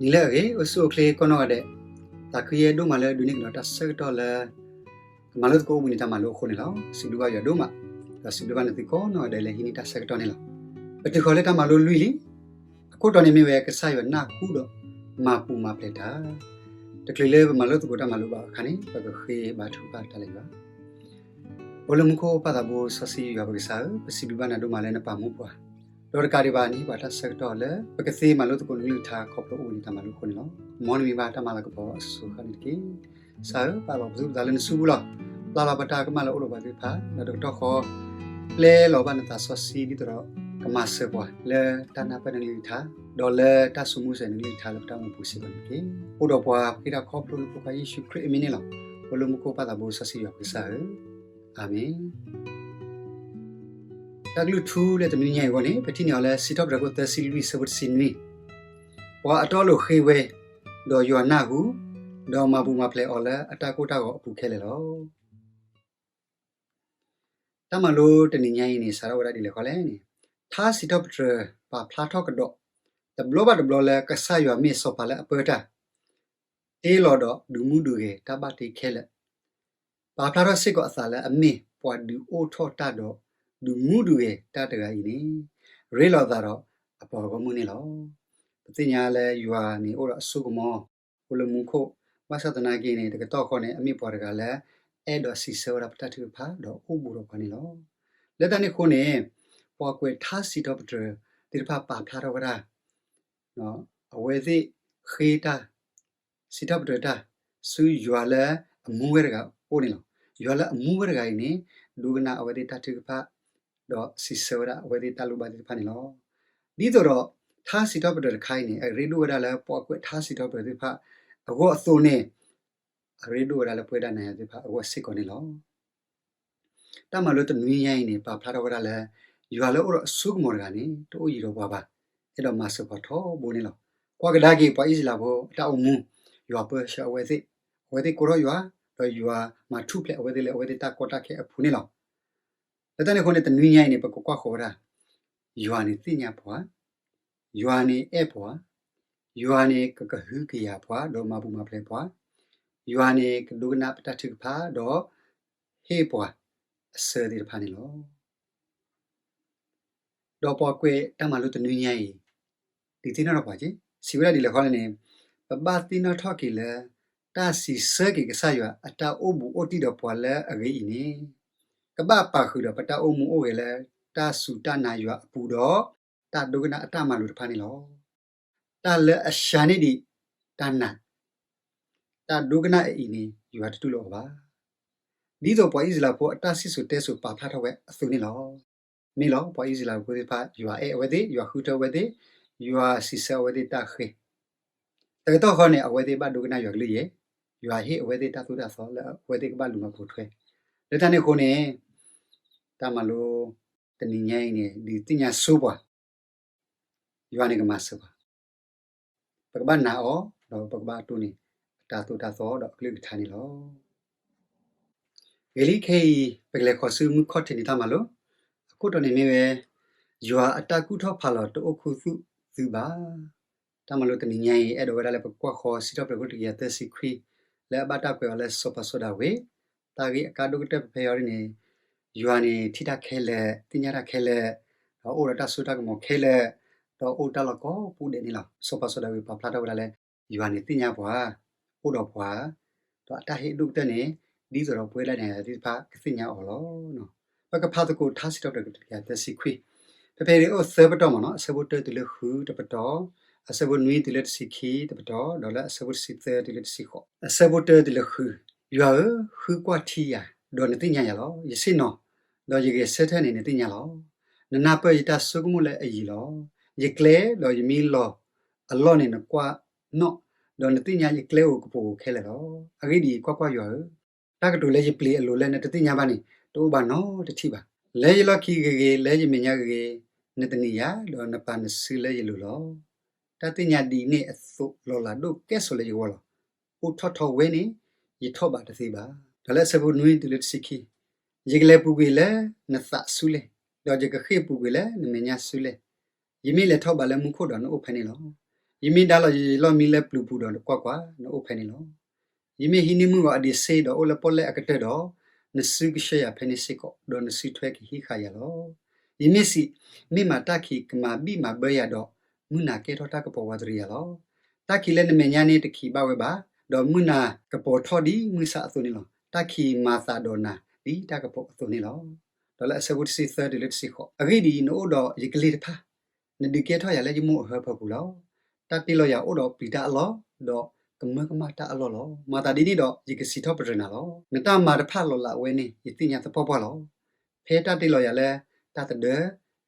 နံၤလၢအဂ့ၤ အိၣ်ဆူၣ်အိၣ်ချ့ကိးနီၢ်ဂၤဒဲး, သးခုယဲဒိၣ်မးလၢဒိးန့ၢ်ကဒီးတၢ်ဆၢကတီၢ်လၢ ကမၤလိသကိးအိၣ်ဘှံးနံၤတၢ်မၤလိအဃိန့ၣ်လီၤ. စံးဘျုးဘၣ်ယွၤဒိၣ်မး, ဒီးစံးဘျုးဘၣ်နသုကိးနီၢ်ဂၤဒဲးလၢဟံးန့ၢ်တၢ်ဆၢကတီၢ်န့ၣ်လီၤ. ပတုၤဃီၤလၢတၢ်မၤလိလွံၢ်လံ, အခိၣ်တီန့ၣ်မ့ၢ်ဝဲကစၢ်ယွၤနၢ်ဟူဒီးမၤပူၤမၤဖျဲးတၢ်. တချုးလၢပမၤလိသကိးတၢ်မၤလိဘၣ်အခါန့ၣ် ပကဃ့ဘါထုကဖၣ်တၢ်လၢယွၤ အိၣ်လၢမူခိၣ်ပၢ်သးဘိစီဆှံယွၤပကစၢ်ဧၢ, ပစံးဘျုးဘၣ်နၤဒိၣ်မးလၢနပာ်မူပှၤ, ဒီးတကးဒံးဘၣ်န့ၣ် ပှၤတၢ်ဆၢကတီၢ်လၢ ပကသ့မၤလိသကိးနကလုၢ်ကထါခီဖျိအိၣ်ဘှံးနံၤတၢ်မၤလိအဃိန့ၣ်လီၤ. မ်နမံၤဘၣ်တၢ်မၤလၤကပီၤအစိၤဃၣ်န့ၣ်တက့ၢ်. ကစၢ်ဧၢ, ပာ်လီၤပသူပသးလၢနစုပူၤလီၤ. ပျၢ်လီၤပတၢ်ကမၣ်လၢအိၣ်ဒီးပှၤသ့ၣ်တဖၣ်, ဒီးတကတီၢ်ဃီ ပျဲလီၤဘၣ်နသးစီဆှံဒ်သိးဒီး ကမၤစၢၤပှၤလၢတၢ်နၢ်ပၢၢ်နကလုၢ်ကထါ, ဒီးလၢတၢ်စိာ်မူစဲၤနကလုၢ်ကထါလၢပတၢ်အိၣ်မူပူၤစ့ၢ်ကီးန့ၣ်တက့ၢ်. အိၣ်ဒီးပှၤဃ့တၢ်ခီဖျိလၢဖိခွါယ့ၣ်ၡူးခရံာ်အမံၤန့ၣ်လီၤ. အိၣ်လၢမူခိၣ်ပၢ်သးဘိစီဆှံယွၤပကစၢ်ဧၢ, အၤမ့ၣ်. တၢ်ကလုၢ်ထူလၢတနွံညါအံၤအဂီၢ်န့ၣ် ပထံၣ်န့ၢ်အီၤလၢစံးထီၣ်ပတြၢၤခိၣ်သၢဆံလွံၢ်ဆၢဖိတဆံနွံ, ပှၤအတီအလိၤဃ့ဝဲ, ဒီးယွၤနၢ်ဟူ, ဒီးမၤပူၤမၤဖျဲးအီၤလၢအတၢ်ကိၢ်တၢ်ဂီၤအပူၤခဲလၢာ်လီၤ. တၢ်မၤလိတနံၤညါအံၤန့ၣ် စးထီၣ်ဝဲဒၣ်ဒ်လဲၣ်ဃီလဲၣ်န့ၣ်, ထါစံးထီၣ်ပတြၢၤပာ်ဖျါထီၣ်ကဒီး တဘျီဘၣ်တဘျီလၢကစၢ်ယွၤမ့ၢ်စီၤပၤလၢအပၢတၢ်, တ့လီၤဒီးဒုးမူဒုးဂဲၤတၢ်ဘၣ်တ့ခဲလၢာ်, ပာ်ဖျါထီၣ်စ့ၢ်ကီးအသးလၢအမ့ၢ်ပှၤဒုးအိၣ်ထီၣ်တၢ်ဒီး ဒုးမူဒုးဂဲၤတၢ်တဂၤအံၤန့ၣ် ရ့လိာ်အသးဒီးအပှၤဂီၢ်မုၢ်န့ၣ်လီၤ. ပသ့ၣ်ညါလၢယွၤန့ၣ်အိၣ်ဒီးအစိကမီၤ အိၣ်လၢမူခိၣ်, ဘၣ်ဆၣ်သနာ်က့န့ၣ် တကတီၢ်ဃီန့ၣ် အမ့ၢ်ပှၤတဂၤလၢ အဲၣ်ဒိးစံးဆၢဝဲဒၣ်ပတၢ်ထုကဖၣ် ဒီးအိၣ်ဘူးဒီးပှၤန့ၣ်လီၤ. လၢတၢ်န့ၣ်အဃိန့ၣ် ပှၤကွဲးထါစံးထီၣ်ပတြၢၤသ့ၣ်တဖၣ်ပာ်ဖျါထီၣ်ဝဲဒၣ် အဝဲသ့ၣ်ဃ့တၢ် စံးထီၣ်ပတြၢၤတၢ် ဆူယွၤလၢအမူဝဲတဂၤအအိၣ်န့ၣ်လီၤ. ယွၤလၢအမူဝဲတဂၤအံၤန့ၣ် ဒိကနၣ်အဝဲသ့ၣ်တၢ်ထုကဖၣ် ဒီးစံးဆၢဝဲဒၣ်အဝဲသ့ၣ်တၢ်လိၣ်ဘၣ်သ့ၣ်တဖၣ်န့ၣ်လီၤ. ဒ်သိးဒီး ထါစံးထီၣ်ပတြၢၤတခါအံၤန့ၣ် အရ့ဒိၣ်ဝဲဒၣ်လၢပှၤကွဲးထါစံးထီၣ်ပတြၢၤသ့ၣ်တဖၣ်အဂီၢ်အသိးန့ၣ် အရ့ဒိၣ်ဝဲဒၣ်လၢပဝဲဒၣ်နၤယၤသ့ၣ်တဖၣ်အဂီၢ်စ့ၢ်ကီးန့ၣ်လီၤ. တၢ်မၤလိတနွံညါအံၤန့ၣ် ပာ်ဖျါထီၣ်ဝဲဒၣ်လၢ ယွၤလၢအိၣ်ဒီးအစိကမီၤတဂၤန့ၣ် တအိၣ်ယံၤဒီးပှၤဘၣ်, အဲၣ်ဒိးမၤစၢၤပှၤထီဘိန့ၣ်လီၤ. ကွၢ်ကဒါက့ၤပှၤအံၣ်စရ့လးဖိအတၢ်အိၣ်မူ, ယွၤပၢဆှၢအဝဲသ့ၣ်, အဝဲသ့ၣ်ကိးထီၣ်ယွၤ, ဒီးယွၤမၤထူၣ်ဖျဲးအဝဲသ့ၣ်လၢအဝဲသ့ၣ်တၢ်ကီတၢ်ခဲအပူၤန့ၣ်လီၤ. လၢတၢ်န့ၣ်အဃိန့ၣ် တနွံညါအံၤန့ၣ် ပကကွၢ်ဃီၤဝဲဒၣ် ယွၤန့ၣ်သ့ၣ်ညါပှၤ, ယွၤန့ၣ်အဲၣ်ပှၤ, ယွၤန့ၣ်ကကဟုကယာ်ပှၤ ဒီးမၤပူၤမၤဖျဲးပှၤ, ယွၤန့ၣ်ကဒိကနၣ်ပတၢ်ထုကဖၣ် ဒီးဟ့ၣ်ပှၤအဆၢသ့ၣ်တဖၣ်န့ၣ်လီၤ. ဒီးပှၤကွဲးတၢ်မၤလိတနွံညါအံၤ ဒုးသ့ၣ်နီၣ်ထီၣ်ပှၤက့ၤ, စံးဝဲဒၣ်ဒ်လဲၣ်ဃီလဲၣ်န့ၣ်, ပဘၣ်သ့ၣ်နီၣ်ထီၣ်က့ၤလၢ တၢ်စံးဆၢက့ၤကစၢ်ယွၤအတၢ်အိၣ်ဘူးအိၣ်တံၢ်ဒီးပှၤလၢအဂ့ၤအံၤန့ၣ်, ကဘၣ်ပာ်ဃုာ်ဒီးပတၢ်အိၣ်မူအိၣ်ဂဲၤလၢ တၢ်စူၢ်တၢ်နာ်ယွၤအပူၤဒီး တၢ်ဒိကနၣ်အတၢ်မၤလိာ်တဖၣ်န့ၣ်လီၤ. တၢ်လၢအစှၤန့ၢ်ဒံးတၢ်နာ် တၢ်ဒိကနၣ်အအံၤန့ၣ် ယွၤတတူၢ်လိာ်အီၤဘၣ်. ဒ်သိးပှၤအံၣ်စရ့လးဖိအတၢ်စံၣ်စိၤတဲစိၤပာ်ဖျါထီၣ်ဝဲအသိးန့ၣ်လီၤ. မ့ၢ်လီၤ, ပှၤအံၣ်စရ့လးဖိသ့ၣ်တဖၣ် ယွၤအဲၣ်အဝဲသ့ၣ်, ယွၤဃုထၢအဝဲသ့ၣ်, ယွၤစံးဆၢအဝဲသ့ၣ်တၢ်ဃ့ၢ်. တကတီၢ်ဃီန့ၣ် အဝဲသ့ၣ်ဘၣ်ဒိကနၣ်ယွၤကလုၢ်ယဲၢ်, ယွၤဟ့ၣ်အဝဲသ့ၣ်တၢ်သိၣ်တၢ်သီလၢအဝဲသ့ၣ်ကဘၣ်လူၤမၤပိာ်ထွဲ. လၢတၢ်န့ၣ်အဃိန့ၣ် တၢ်မၤလိတနံၤညါအံၤန့ၣ် ဒုးသ့ၣ်ညါဆိပှၤ ယွၤန့ၣ်ကမၤစၢၤပှၤ, ပကဘၣ်နာ်အီၤ, ဒီးပကဘၣ်တိၢ်န့ၢ်အတၢ်သိၣ်တၢ်သီဒီးအကလုၢ်ကထါန့ၣ်လီၤ. ဂ့ၤလံခဲအံၤ ပကလဲၤဃီၤဆူမုၢ်ခီၣ်ထံးန့ၣ်တၢ်မၤလိ, အခိၣ်တီန့ၣ်မ့ၢ်ဝဲ, ယွၤအတၢ်ကူၣ်ထီၣ်ဖးလီၤတအိၣ်ခူသူၣ်သုဘၣ်. တၢ်မၤလိတနံၤညါအံၤ အဲၣ်ဒိးဝဲဒၣ်လၢပကကွၢ်ဃီၤစံးထီၣ်ပတြၢၤခိၣ်တကယၤသၢဆံခွံ, လၢအဘၣ်တၢ်ကွဲးအီၤလၢစီၤပၤစီၤဒၤဝံး, တၢ်ဂ့ၢ်အကါဒိၣ်ကတၢၢ်ဖဲဖဲအံၤန့ၣ်, ယွၤန့ၣ်ထံၣ်တၢ်ခဲလၢာ်, သ့ၣ်ညါတၢ်ခဲလၢာ်, ဒီးအိၣ်ဒီးတၢ်စိတၢ်ကမီၤခဲလၢာ်, ဒီးအိၣ်တၢ်လီၢ်ကိးပူၤဒဲးန့ၣ်လီၤ. စီၤပၤစီၤဒၤဝံးပာ်ဖျါထီၣ်ဝဲဒၣ်လၢ ယွၤန့ၣ်သ့ၣ်ညါပှၤ, အိၣ်ဒီးပှၤ, ဒီးအတၢ်ဟ့ၣ်ဒိၣ်ကတၢၢ်န့ၣ် ဒ်သိးဒီးပဝဲဒၣ်နၤယၤသ့ၣ်တဖၣ်ကသ့ၣ်ညါအီၤလီၤ. ပကဖးသကိးထါစံးထီၣ်ပတြၢၤခိၣ်တကယၤသၢဆံခွံ, ဖဲဖဲအံၤအိၣ်သၢပတီၢ်မ့ၢ်နီၤ, အဆၢဖိတၢတုၤလၢဃုတပတီၢ်, အဆၢဖိနွံတုၤလၢတဆံခံတပတီၢ်, ဒီးလၢအဆၢဖိတဆံသၢတုၤလၢတဆံဃိး. အဆၢဖိတၢတုၤလၢဃု, ယွၤဧၢ, ဃုကွၢ်ထံယၤ, ဒီးနသ့ၣ်ညါယၤလီၤ. ယဆ့ၣ်နီၤ, ဒီးယဂဲၤဆၢထၢၣ်န့ၣ်နသ့ၣ်ညါလီၤ. နနၢ်ပၢၢ်ယတၢ်ဆိကမိၣ်လၢအယံၤလီၤ. ယကျဲဒီးယမ့ၢ်လီၤအလီၢ်န့ၣ် နကွၢ်နီၣ်, ဒီးနသ့ၣ်ညါယကျဲဧိၤကပိာ်ဧိၤခဲလၢာ်လီၤ. အဂ့ၢ်ဒ်အံၤ, ကွၢ်ကွၢ်, ယွၤဧၢ, တၢ်ကတိၤလၢယပျ့ၤအလိၤလၢနတသ့ၣ်ညါဘၣ်န့ၣ် တအိၣ်ဘၣ်နီတထံၣ်ဘၣ်. လၢယလီၢ်ခံဂ့ၤဂ့ၤ, လၢယမဲာ်ညါဂ့ၤဂ့ၤ, နသန့ၤယၤ, ဒီးနပာ်နစုလၢယလိၤလီၤ. တၢ်သ့ၣ်ညါဒ်န့ၣ်အသိး လီၤလးဒိၣ်ကဲဆိးလၢယဂီၢ်လီၤ. အိၣ်ထီၣ်ထီဝဲန့ၣ် ယထီၣ်ဘးတသ့ဘၣ်. ဒီးလၢအဆၢဖိနွံတုၤလၢတဆံခံ, ယကလဲၤပူၤကွံာ်လၢနသးဆူလဲၣ်, ဒီးယကဃ့ၢ်ပူၤကွံာ်လၢနမဲာ်ညါဆူလဲၣ်. ယမ့ၢ်လဲၤထီၣ်ဘးလၢမူခိၣ်ဒီးနအိၣ်ဖဲန့ၣ်လီၤ. ယမ့ၢ်ဒါလီၤယလီၢ်မံလၢပျုၤပူၤဒီး ကွၢ်ကွၢ်, နအိၣ်ဖဲန့ၣ်လီၤ. ယမ့ၢ်ဟံးန့ၢ်မုၢ်ဂီၤအဒံးဆ့ဒီး အိၣ်လၢပီၣ်လဲၣ်အကတၢၢ်ဒီး, နစုကဆှၢယၤဖဲန့ၣ်စ့ၢ်ကီး, ဒီးနစုထွဲကဟံးဃာ်ယၤလီၤ. ယမ့ၢ်စံး, မ့ၢ်မၤတၢ်ခံးကမၤဘံၣ်မၤဘၢယၤဒီး, မုၢ်နၤကဲထီၣ်တၢ်ကပီၤဝးတရံးယၤလီၤ. တၢ်ခံးလၢနမဲာ်ညါန့ၣ်တခံးဘၣ်ဝဲဘၣ်, ဒီးမုၢ်နၤကပီၤထီၣ်ဒ်မုၢ်ဆါအသိးန့ၣ်လီၤ. တၢ်ခံးမၤသးဒီးနၤဒ်တၢ်ကပီၤအသိးန့ၣ်လီၤ. ဒီးလၢအဆၢဖိတဆံသၢတုၤလၢတဆံဃိး, အဂ့ၢ်ဒ်အံၤ, နအိၣ်ဒီးယကလ့ၢ်တဖၣ်, နဒုးကဲထီၣ်ယၤလၢယမိၢ်အဟၢဖၢပူၤလီၤ. တၢ်တ့လီၤယၤအိၣ်ဒီးပျံၤတၢ်အလီၢ်, ဒီးကမၢကမၣ်တၢ်အလီၢ်လီၤ. မၤသးဒ်န့ၣ်ဒီး ယကစံးထီၣ်ပတြၢၤနၤလီၤ. နတၢ်မၤတဖၣ်လီၤလးဝဲန့ၣ် ယသ့ၣ်ညါသပှၢ်ပှၢ်လီၤ. ဖဲတၢ်တ့လီၤယၤလၢတၢ်သဒၢ,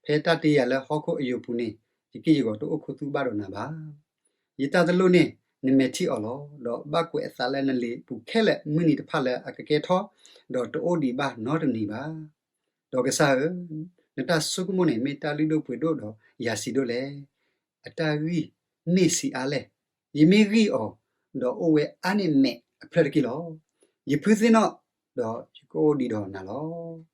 ဖဲတၢ်တ့ယၤလၢဟီၣ်ခိၣ်အယိာ်ပူၤန့ၣ်, ယက့ၢ်ယဂီၤတအိၣ်ခူသူၣ်ဘၣ်ဒီးနၤဘၣ်. ယတၢ်တလိၣ်န့ၣ် နမဲာ်ထံၣ်အီၤလီၤ. ဒီးဘၣ်ကွဲးအသးလၢနလံာ်ပူၤခဲလၢာ် မုၢ်နံၤတဖၣ်လၢအကကဲထီၣ်, ဒီးတအိၣ်ဒံးဘၣ်နီတနံၤဘၣ်. ဒီးကစၢ်ဧၢ, နတၢ်ဆိကမိၣ်န့ၣ် မ့ၢ်တၢ်လုၢ်ဒိၣ်ပှ့ၤဒိၣ်ဒီးယၤစံးဒိၣ်လဲၣ်. အတၢ်ဂံၢ်မ့ၢ်ဆံးအါလဲၣ်. ယမ့ၢ်ဂံၢ်အီၤ, ဒီးအိၣ်ဝဲအါန့ၢ်မဲာ်အဖျၢၣ်တက့ၢ်လီၤ. ယဖုသ့ၣ်နီၣ်, ဒီးယကအိၣ်ဒံးဒီးနၤလီၤ.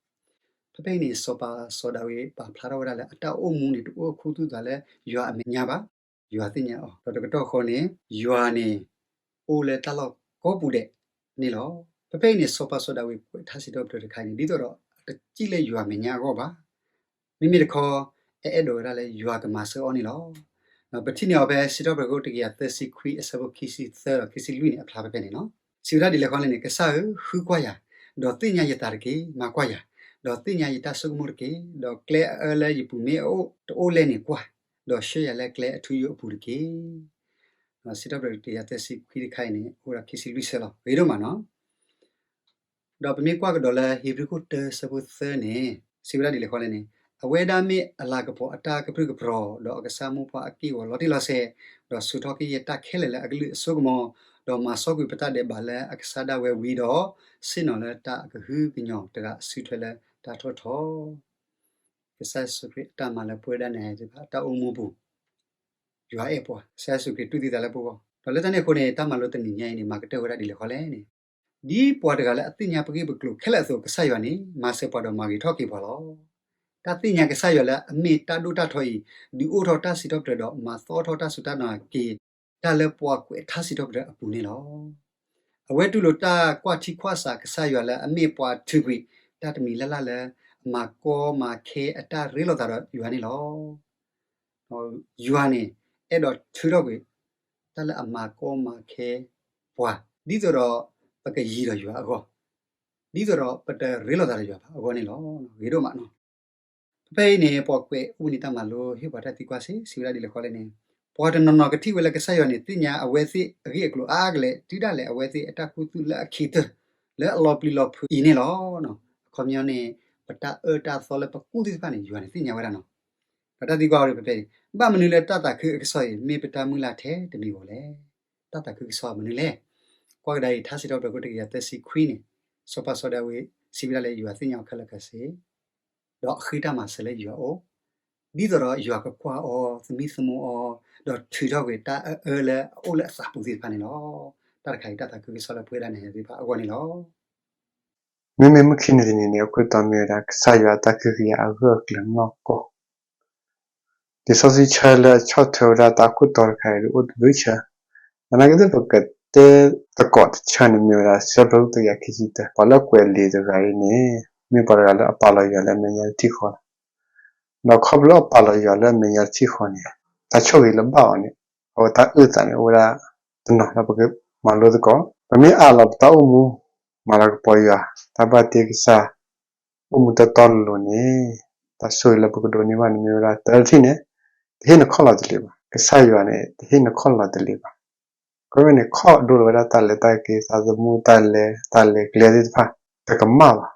ဖဲဖဲအံၤန့ၣ် စီၤပၤစီၤဒၤဝံးပာ်ဖျါထီၣ်ဝဲဒၣ်လၢ အတၢ်အိၣ်မူန့ၣ် တအိၣ်ခူသူၣ်သးလၢယွၤအမဲာ်ညါဘၣ်, ယွၤသ့ၣ်ညါအီၤ, ဒီးတကတီၢ်ဃီန့ၣ် ယွၤန့ၣ် အိၣ်လၢတၢ်လီၢ်ကိးပူၤဒဲးန့ၣ်လီၤ. ဖဲဖဲအံၤန့ၣ် စီၤပၤစီၤဒၤဝံးကွဲးထါစံးထီၣ်ပတြၢၤတခါအံၤန့ၣ် ဒ်သိးဒီးအတစံၣ်လၢယွၤမဲာ်ညါအဂီၢ်ဘၣ်. မ့မ့ၢ်တခီ အအဲၣ်ဒိးဝဲဒၣ်လၢယွၤကမၤစၢၤအီၤန့ၣ်လီၤ. ပထံၣ်န့ၢ်အီၤဖဲစံးထီၣ်ပတြၢၤခိၣ်တကယၤသၢဆံခွံအဆၢဖိခံဆံသၢဒီးခံဆံလွံၢ်န့ၣ် အဖျါဖဲဖဲန့ၣ်လီၤ. စံးဝဲဒၣ်ဒ်လဲၣ်ဃီလဲၣ်န့ၣ်, ကစၢ်ဧၢ, ဃုကွၢ်ယၤ, ဒီးသ့ၣ်ညါယသးတက့ၢ်. မၤကွၢ်ယၤ, ဒီးသ့ၣ်ညါယတၢ်ဆိကမိၣ်တက့ၢ်. ဒီးကျဲအအၢလၢယပူၤမ့ၢ်အအိၣ်တအိၣ်လဲၣ်န့ၣ်ကွၢ်, ဒီးဆှၢယၤလၢကျဲအထူအယိာ်အပူၤတက့ၢ်. စံးထီၣ်ပတြၢၤတကယၤသၢဆံခွံတခါအံၤန့ၣ် အိၣ်ဝဲဒၣ်ခံဆံလွံၢ်ဆၢလီၤ. ဂ့ၤဒိၣ်မးနီၤ. ဒီးပမ့ၢ်ကွၢ်ကဒီးလၢဟံးဘြံၤခိၣ်တၢဆၢဖိသၢန့ၣ် စံးဝဲဒၣ်ဒ်လဲၣ်ဃီလဲၣ်န့ၣ်, အဝဲဒၣ်မ့ၢ်အလၤကပီၤအတၢ်ကပြုၢ်ကပြီၤ, ဒီးအကစၢ်မိၢ်ပှၢ်အက့ၢ်အဂီၤလီၤတံၢ်လီၤဆဲး, ဒီးဆူးထီၣ်က့ၤယတၢ်ခဲလၢာ်လၢအကလုၢ်အစိကမီၤ, ဒီးမၤစီကွံာ်ပတၢ်ဒဲးဘးလၢအကစၢ်ဒၣ်ဝဲဝံၤဒီး, ဆ့ၣ်နီၤလၢတၢ်အကဟုကညီၤတဂၤအစုထွဲလၢတၢ်ထီၣ်ထီ. ကစၢ်ယ့ၣ်ၡူးခရံာ်အတၢ်မၤလၢပဝဲဒၣ်နၤယၤသ့ၣ်တဖၣ်အတၢ်အိၣ်မူပူၤ ယွၤအဲၣ်ပှၤ, ကစၢ်ယ့ၣ်ၡူးခရံာ်တူၢ်သံသးလၢပဂီၢ်, ဒီးလၢတၢ်န့ၣ်အဃိန့ၣ် တၢ်မၤလိတနံၤညါအံၤန့ၣ် မၤကတၢၢ်ဝဲဒၣ်ဒ်လဲၣ်ဃီလဲၣ်န့ၣ်, ဒ်ပှၤတဂၤလၢအသ့ၣ်ညါပဂ့ၢ်ပကျိၤခဲလၢာ်အသိး ကစၢ်ယွၤန့ၣ် မၤစၢၤပှၤဒီးမၤဂ့ၤထီၣ်က့ၤပှၤလီၤ. တၢ်သ့ၣ်ညါကစၢ်ယွၤလၢအမ့ၢ်တၢ်ဒိၣ်တၢ်ထီအံၤ ဒုးအိၣ်ထီၣ်တၢ်စံးထီၣ်ပတြၢၤဒီးမၤသီထီၣ်တၢ်စူၢ်တၢ်နာ်က့ၤ တၢ်လၢပှၤကွဲးထါစံးထီၣ်ပတြၢၤအပူၤန့ၣ်လီၤ. အဝဲတူၢ်လိာ်တၢ်ကွၢ်ထံကွၢ်ဆးကစၢ်ယွၤလၢအမ့ၢ်ပှၤထုးကွံာ် တၢ်တမံၤလၢ်လၢ်လၢ အမၤကီမၤခဲအတၢ်ရ့လိာ်သးဒီးယွၤန့ၣ်လီၤ. ယွၤန့ၣ် အဲၣ်ဒိးထုးထီၣ်ကွံာ် တၢ်လၢအမၤကီမၤခဲပှၤ ဒ်သိးဒီးပကယံၤဒီးယွၤအဂီၢ်, ဒ်သိးဒီးပတရ့လိာ်သးဒီးယွၤဘၣ်အဂီၢ်န့ၣ်လီၤ. ဂ့ၤဒိၣ်မးနီၤ. ဖဲဖဲအံၤန့ၣ် ပှၤကွဲးအိၣ်ဘှံးနံၤတၢ်မၤလိဟ့ၣ်ပှၤတၢ်သံကွၢ်စ့ၢ် စံးဝဲဒၣ်ဒ်လဲၣ်ဃီလဲၣ်န့ၣ်, ပှၤတနီၤနီၤကထံၣ်ဝဲလၢကစၢ်ယွၤန့ၣ် သ့ၣ်ညါအဝဲသ့ၣ်အဂ့ၢ်အကျိၤအါအါကလဲာ် တုၤဒၣ်လဲာ်အဝဲသ့ၣ်အတၢ်ခူသူၣ်လၢအခံကတၢၢ် လၢအလီၤပျံၤလီၤဖုးအံၤန့ၣ်လီၤ. အခီပညီန့ၣ် ပတၢ်အၢတၢ်သီလၢပကူၣ်သ့ၣ်တဖၣ်န့ၣ် ယွၤန့ၣ်သ့ၣ်ညါဝဲဒၣ်နီၤ. ဒီးတၢ်သံကွၢ်အိၣ်ဖဲဖဲအံၤ, ဘၣ်မနုၤလၢတၢ်သးခုအကစီၣ်အံၤ မ့ၢ်ပတၢ်မုၢ်လၢ်ထဲတမံၤဧိၤလဲၣ်. တၢ်သးခုကစီၣ်မနုၤလဲၣ်. ကွၢ်ကဒါအံၤ ထါစံးထီၣ်ပတြၢၤခိၣ်တကယၤသၢဆံခွံန့ၣ်, စီၤပၤစီၤဒၤဝံးစံးဝဲဒၣ်လၢယွၤသ့ၣ်ညါအီၤခဲလၢာ်ခဲဆ့ ဒီးအဃ့တၢ်မၤစၢၤလၢယွၤအအိၣ်, ဒ်သိးဒီးယွၤကကွၢ်အီၤ သမံသမိးအီၤ, ဒီးထုးထီၣ်ကွံာ်တၢ်အအၢလၢအအိၣ်လၢအသးပူၤသ့ၣ်တဖၣ်န့ၣ်လီၤ. တၢ်တခါအံၤတၢ်သးခုကစီၣ်လၢပဝဲဒၣ်နၤယၤသ့ၣ်တဖၣ်အဂီၢ်န့ၣ်လီၤ. မ့မ့ၢ်မုၢ်ခံနံၤတနံၤန့ၣ် အခိၣ်တီမ့ၢ်ဝဲဒၣ် ကစၢ်ယွၤအတၢ်ကဟုကယာ်အဂၢၢ်အကျၢၤနီၢ်ကီၢ် လံာ်စီဆှံဆၢလၢအဆီၣ်ထွဲဝဲဒၣ်တၢ်ခိၣ်တီတခါအံၤ အိၣ်တဘျုးဆၢ, သနာ်က့ ပကတဲသကိးတဆၢန့ၣ် မ့ၢ်ဝဲဒၣ် စံးထီၣ်ပတြၢၤခိၣ်တကယၤခံဆံတၢ, ပှၤလၢအကွဲးလံာ်တဂၤအံၤန့ၣ် မ့ၢ်ပှၤတဂၤလၢအပာ်လီၤယွၤလၢအမဲာ်ညါတထံၣ်ဃီလီၤ. ဒီးခီဖျိအပာ်လီၤယွၤလၢအမဲာ်ညါတထံၣ်ဃီန့ၣ် တၢ်ဆိၣ်ဂ့ၤလၢဘၣ်အီၤန့ၣ် အဝဲတၢ်အုၣ်သးန့ၣ် အိၣ်ဝဲဒၣ်တနီၤလၢပကမၤလိသကိး, ပမ့ၢ်အးလီၤပတၢ်အိၣ်မူ မၤလၤကပီၤယွၤ တၢ်ဘၣ်တ့ကစၢ် အိၣ်မူတီတီလိၤလိၤန့ၣ် တၢ်ဆိၣ်ဂ့ၤလၢပကဒိးန့ၢ်ဘၣ်န့ၣ်မ့ၢ်ဝဲဒၣ် တၢ်တထံၣ်န့ၣ် တဟ့ၣ်နခီၣ်လီၤတလ့ၤဘၣ်. ကစၢ်ယွၤန့ၣ် တဟ့ၣ်နခီၣ်လီၤတလ့ၤဘၣ်. ခီမ့ၢ်န့ၣ် ခီၣ်ဒိလီၤဝဲဒၣ်တၢ်လဲၤတၢ်က့ၤ သးသမူတၢ်လဲၤ တၢ်လဲၤကျဲသ့ၣ်တဖၣ် တကမၣ်ဘၣ်.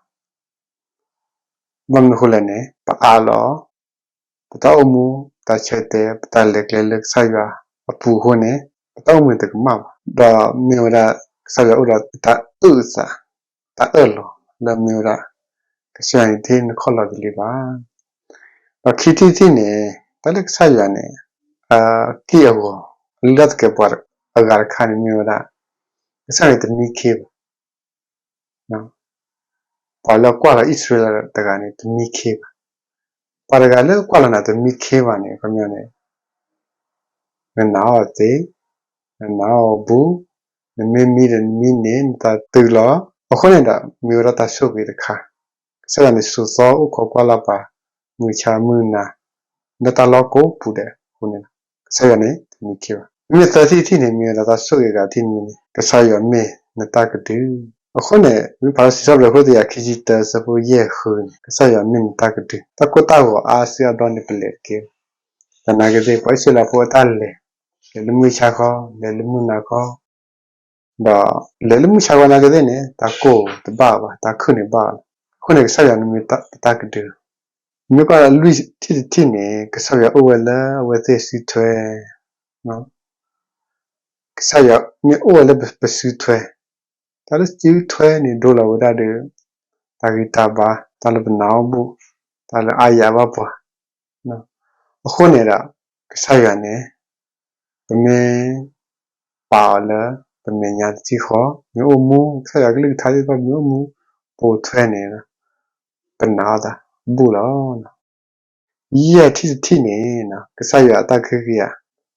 ဘၣ်မနုၤအဃိလဲၣ်န့ၣ် ပအးလီၤ ပတၢ်အိၣ်မူ ပတၢ်ဆၢတဲာ် ပတၢ်လဲၤကျဲလၢကစၢ်ယွၤအပူၤအဃိန့ၣ် ပတၢ်အိၣ်မူန့ၣ်တကမၣ်ဘၣ်. ဒီးမ့ၢ်ဝဲဒၣ် ကစၢ်ယွၤအိၣ်ဒီးတၢ်အုၣ်အသး တၢ်အၢၣ်လီၤလၢမ့ၢ်ဝဲဒၣ် ကစၢ်ယွၤန့ၣ်တဟ့ၣ်နခီၣ်လီၤတလ့ၤဘၣ်. ဒီးခံထံၣ်တထံၣ်န့ၣ် တၢ်လၢကစၢ်ယွၤန့ၣ် အက့ၢ်အဂီၤ အလုၢ်အလၢ်သကဲးပဝးအဂၤတခါန့ၣ်မ့ၢ်ဝဲဒၣ် ကစၢ်ယွၤန့ၣ်တမံခ့ဘၣ်. ပှၤလၢကွၢ်လီၤအံၣ်စရ့လးတဂၤန့ၣ် တမံခ့ဘၣ်. ပှၤတဂၤလၢကွၢ်လီၤနၤတမံခ့ဘၣ်န့ၣ် ခီပညီန့ၣ် နနာ်အီၤသ့, နနာ်အီၤဘူး, နမ့ၢ်မံဒီးနမံန့ၣ် နသးတုၤလီၤ. အဃိန့ၣ်ဒီး မ့ၢ်ဝဲဒၣ်တၢ်ဆိၣ်ဂ့ၤတခါ, ကစၢ်ယွၤန့ၣ်ဆိးသီအိၣ်ခိးကွၢ်လၢ်ပှၤ မုၢ်ဆါမုၢ်နၤ လၢတၢ်လီၢ်ကိးပူၤဒဲးအဃိန့ၣ်လီၤ. ကစၢ်ယွၤန့ၣ် တမံခ့ဘၣ်. မ့မ့ၢ်သၢထံၣ်တထံၣ်န့ၣ် မ့ၢ်ဝဲဒၣ်တၢ်ဆိၣ်ဂ့ၤအဂၤတထံၣ်န့ၣ်, ကစၢ်ယွၤမ့ၢ်နတၢ်ကဒု. အဃိန့ၣ် မ့ၢ်ဖးလၢစံးထီၣ်ပတြၢၤခိၣ်တကယၤခံဆံတၢ အဆၢဖိယဲၢ်ဃုန့ၣ်, ကစၢ်ယွၤမ့ၢ်နတၢ်ကဒု, တၢ်ကိၢ်တၢ်ဂီၤအါစုအါဘျီန့ၣ် ပလဲၤတက့ၢ်. သနာ်က့သ့ၣ် ပှၤအံၣ်စရ့လးဖိအတၢ်လဲၤ, လဲၤလၢမုၢ်ဆါခီ, လဲၤလၢမုၢ်နၤခီ, ဒီးလဲၤလၢမုၢ်ဆါခီသနာ်က့သ့ၣ်န့ၣ် တၢ်ကိၢ်တဘၣ်ဘၣ်, တၢ်ခုၣ်န့ၣ်ဘၣ်လီၤ. အဃိန့ၣ် ကစၢ်ယွၤန့ၣ်မ့ၢ်တၢ်ကဒု. မ့ၢ်ကွၢ်လွံၢ်ထံၣ်တထံၣ်န့ၣ် ကစၢ်ယွၤအိၣ်ဝဲလၢအဝဲသ့ၣ်စုထွဲ, ကစၢ်ယွၤမ့ၢ်အိၣ်ဝဲလၢပစုထွဲ, တၢ်လၢစုထွဲန့ၣ် ဒိလီၤဝဲဒၣ်ဒီး တၢ်ဂံၢ်တၢ်ဘါ, တၢ်လၢပနာ်အီၤဘူး, တၢ်လၢအါယၤဘၣ်ပှၤ. အဃိန့ၣ်ဒီး ကစၢ်ယွၤန့ၣ် ပမ့ၢ်ပာ်အီၤလၢပမဲာ်ညါတထံၣ်ဃီ, မ့ၢ်အိၣ်မူ ကစၢ်ယွၤကလုၢ်ကထါသ့ၣ်တဖၣ် မ့ၢ်အိၣ်မူပိာ်ထွဲန့ၣ် ပနာ်အီၤသးဘူးလီၤ. ယဲၢ်ထံၣ်တထံၣ်န့ၣ် ကစၢ်ယွၤအတၢ်ကဟုကယာ်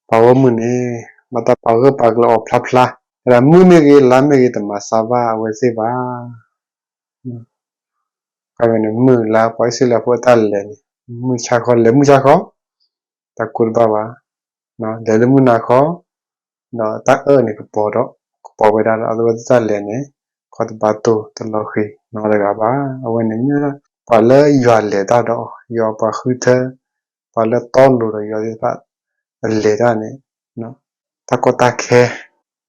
ပှၤဂီၢ်မုၢ်န့ၣ် ဘၣ်တၢ်ပာ်ဂၢၢ်ပာ်ကျၢၤအီၤဖျါဖျါ, ဝဲဒၣ်မုၢ်မ့ၢ်ဂ့ၤ လါမ့ၢ်ဂ့ၤ တမၤစၢၤဘၣ်အဝဲသ့ၣ်ဘၣ်. ခီန့ၣ် မုၢ်လါ ပှၤအံၣ်စရ့လးဖိအတၢ်လဲၤန့ၣ် မုၢ်ဆါခီ လဲၤမုၢ်ဆါခီ, တၢ်ကိၢ်တဘၣ်ဘၣ်, လဲၤလၢမုၢ်နၤခီ, ဒီးတၢ်အၢၣ်န့ၣ် ကပီၤဒီး ကပီၤဝဲဒၣ်လီၤ. အဝဲသ့ၣ်တၢ်လဲၤန့ၣ် ခီတဘၣ်တိၢ်တလီၤဃံၤနီတဂၤဘၣ်. အဝဲန့ၣ်မ့ၢ်ဝဲဒၣ် ပှၤလၢယွၤလဲၤတၢ်ဒီး ယွၤပှၤဃုထၢ, ပှၤလၢတီလိၤဒီးယွၤသ့ၣ်တဖၣ် အလဲၤတၢ်န့ၣ် တၢ်ကီတၢ်ခဲ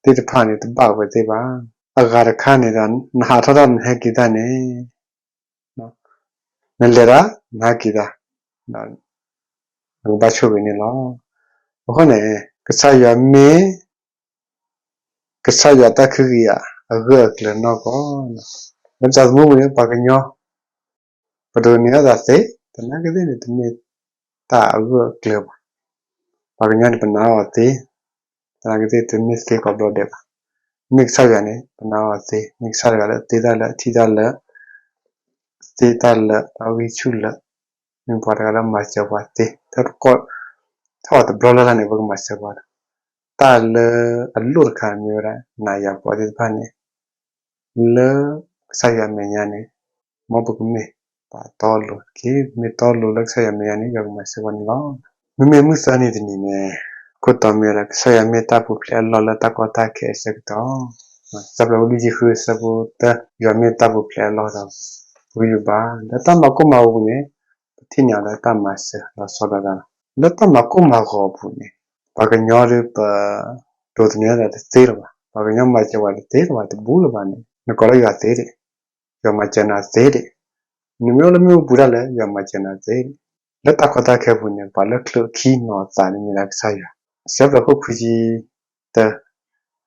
သ့ၣ်တဖၣ်န့ၣ် တဘၣ်အဝဲသ့ၣ်ဘၣ်. အဂၤတခါန့ၣ်ဒီး နဟးထီၣ်တၢ်နဟဲက့ၤတၢ်န့ၣ် နလဲၤတၢ် နဟဲက့ၤတၢ် နကဘၣ်ဆိၣ်ဂ့ၤန့ၣ်လီၤ. အဃိန့ၣ် ကစၢ်ယွၤမ့ၢ် ကစၢ်ယွၤတၢ်ကဟုကယာ် အဂၢၢ်အကျၢၤနီၢ်ကီၢ်, လၢပသးသမူပူၤန့ၣ် ပှၤကညီ ပဒိးန့ၢ်အသးသ့, သနာ်က့သ့ၣ်န့ၣ် တမ့ၢ်တၢ်အဂၢၢ်အကျၢၤဘၣ်. ပှၤကညီန့ၣ် ပနာ်အီၤသ့, သနာ်က့သ့ၣ် တမ့ၢ်သ့ကိးဘျီဒဲးဘၣ်. မ့ၢ်ကစၢ်ယွၤန့ၣ် ပနာ်အီၤသ့, မ့ၢ်ကစၢ်တဂၤလၢသ့တၢ်လၢ ထံၣ်တၢ်လၢ သ့တၢ်လၢ တၢ်ဂံၢ်ဆူၣ်လၢ မ့ၢ်ပှၤတဂၤလၢမၤစၢၤပှၤသ့, ထီၣ်တဘျီလၢ်လၢ်န့ၣ် ပကမၤစၢၤပှၤဒီး တၢ်လၢအလိၣ်တခါန့ၣ်မ့ၢ်ဝဲဒၣ် နၤယၤပှၤသ့ၣ်တဖၣ်န့ၣ် လၢကစၢ်ယွၤအမဲာ်ညါန့ၣ် မ်ပကမ့ၢ်ပှၤတီလိၤတက့ၢ်. မ့ၢ်တီလိၤလၢကစၢ်ယွၤအမဲာ်ညါန့ၣ် ယွၤကမၤစၢၤပှၤန့ၣ်လီၤ. မ့မ့ၢ်မုၢ်သၢနံၤတနံၤန့ၣ် ခိၣ်တီမ့ၢ်ဝဲဒၣ် ကစၢ်ယွၤမ့ၢ်တၢ်ပူၤဖျဲးအလီၢ်လၢတၢ်ကီတၢ်ခဲအဆၢကတီၢ်, စံးထီၣ်ပတြၢၤလွံၢ်ဆံဃုအဆၢဖိတၢ, ယွၤမ့ၢ်တၢ်ပူၤဖျဲးအလီၢ်ဒီး ဝံၤလၢၤဘၣ်. လၢတၢ်မၤကိၢ်မၤဂီၤအပူၤန့ၣ် ပထံၣ်န့ၢ်အီၤလၢတၢ်မၤစၢၤလီၤဆီဒၣ်တၢ်လီၤ. လၢတၢ်မၤကိၢ်မၤဂီၤအပူၤန့ၣ် ပှၤကညီဒီးပ ဒိးသန့ၤတၢ်တသ့လၢၤဘၣ်, ပှၤကညီမၤစၢၤပှၤတသ့လၢၤဘၣ်, တဘူးလၢၤဘၣ်န့ၣ် နကိးလၢယွၤသ့ဒံး, ယွၤမၤစၢၤနၤသ့ဒံး, နမ့ၢ်အိၣ်လၢမ့ၣ်အူပူၤဒၣ်လဲာ် ယွၤမၤစၢၤနၤသ့ဒံး. လၢတၢ်ကီတၢ်ခဲအပူၤန့ၣ် ပှၤလၢချုးခံနီၤသးန့ၣ်မ့ၢ်ဒၣ်ကစၢ်ယွၤ. စံးထီၣ်ပတြၢၤခိၣ်ခွံဆံတၢ အ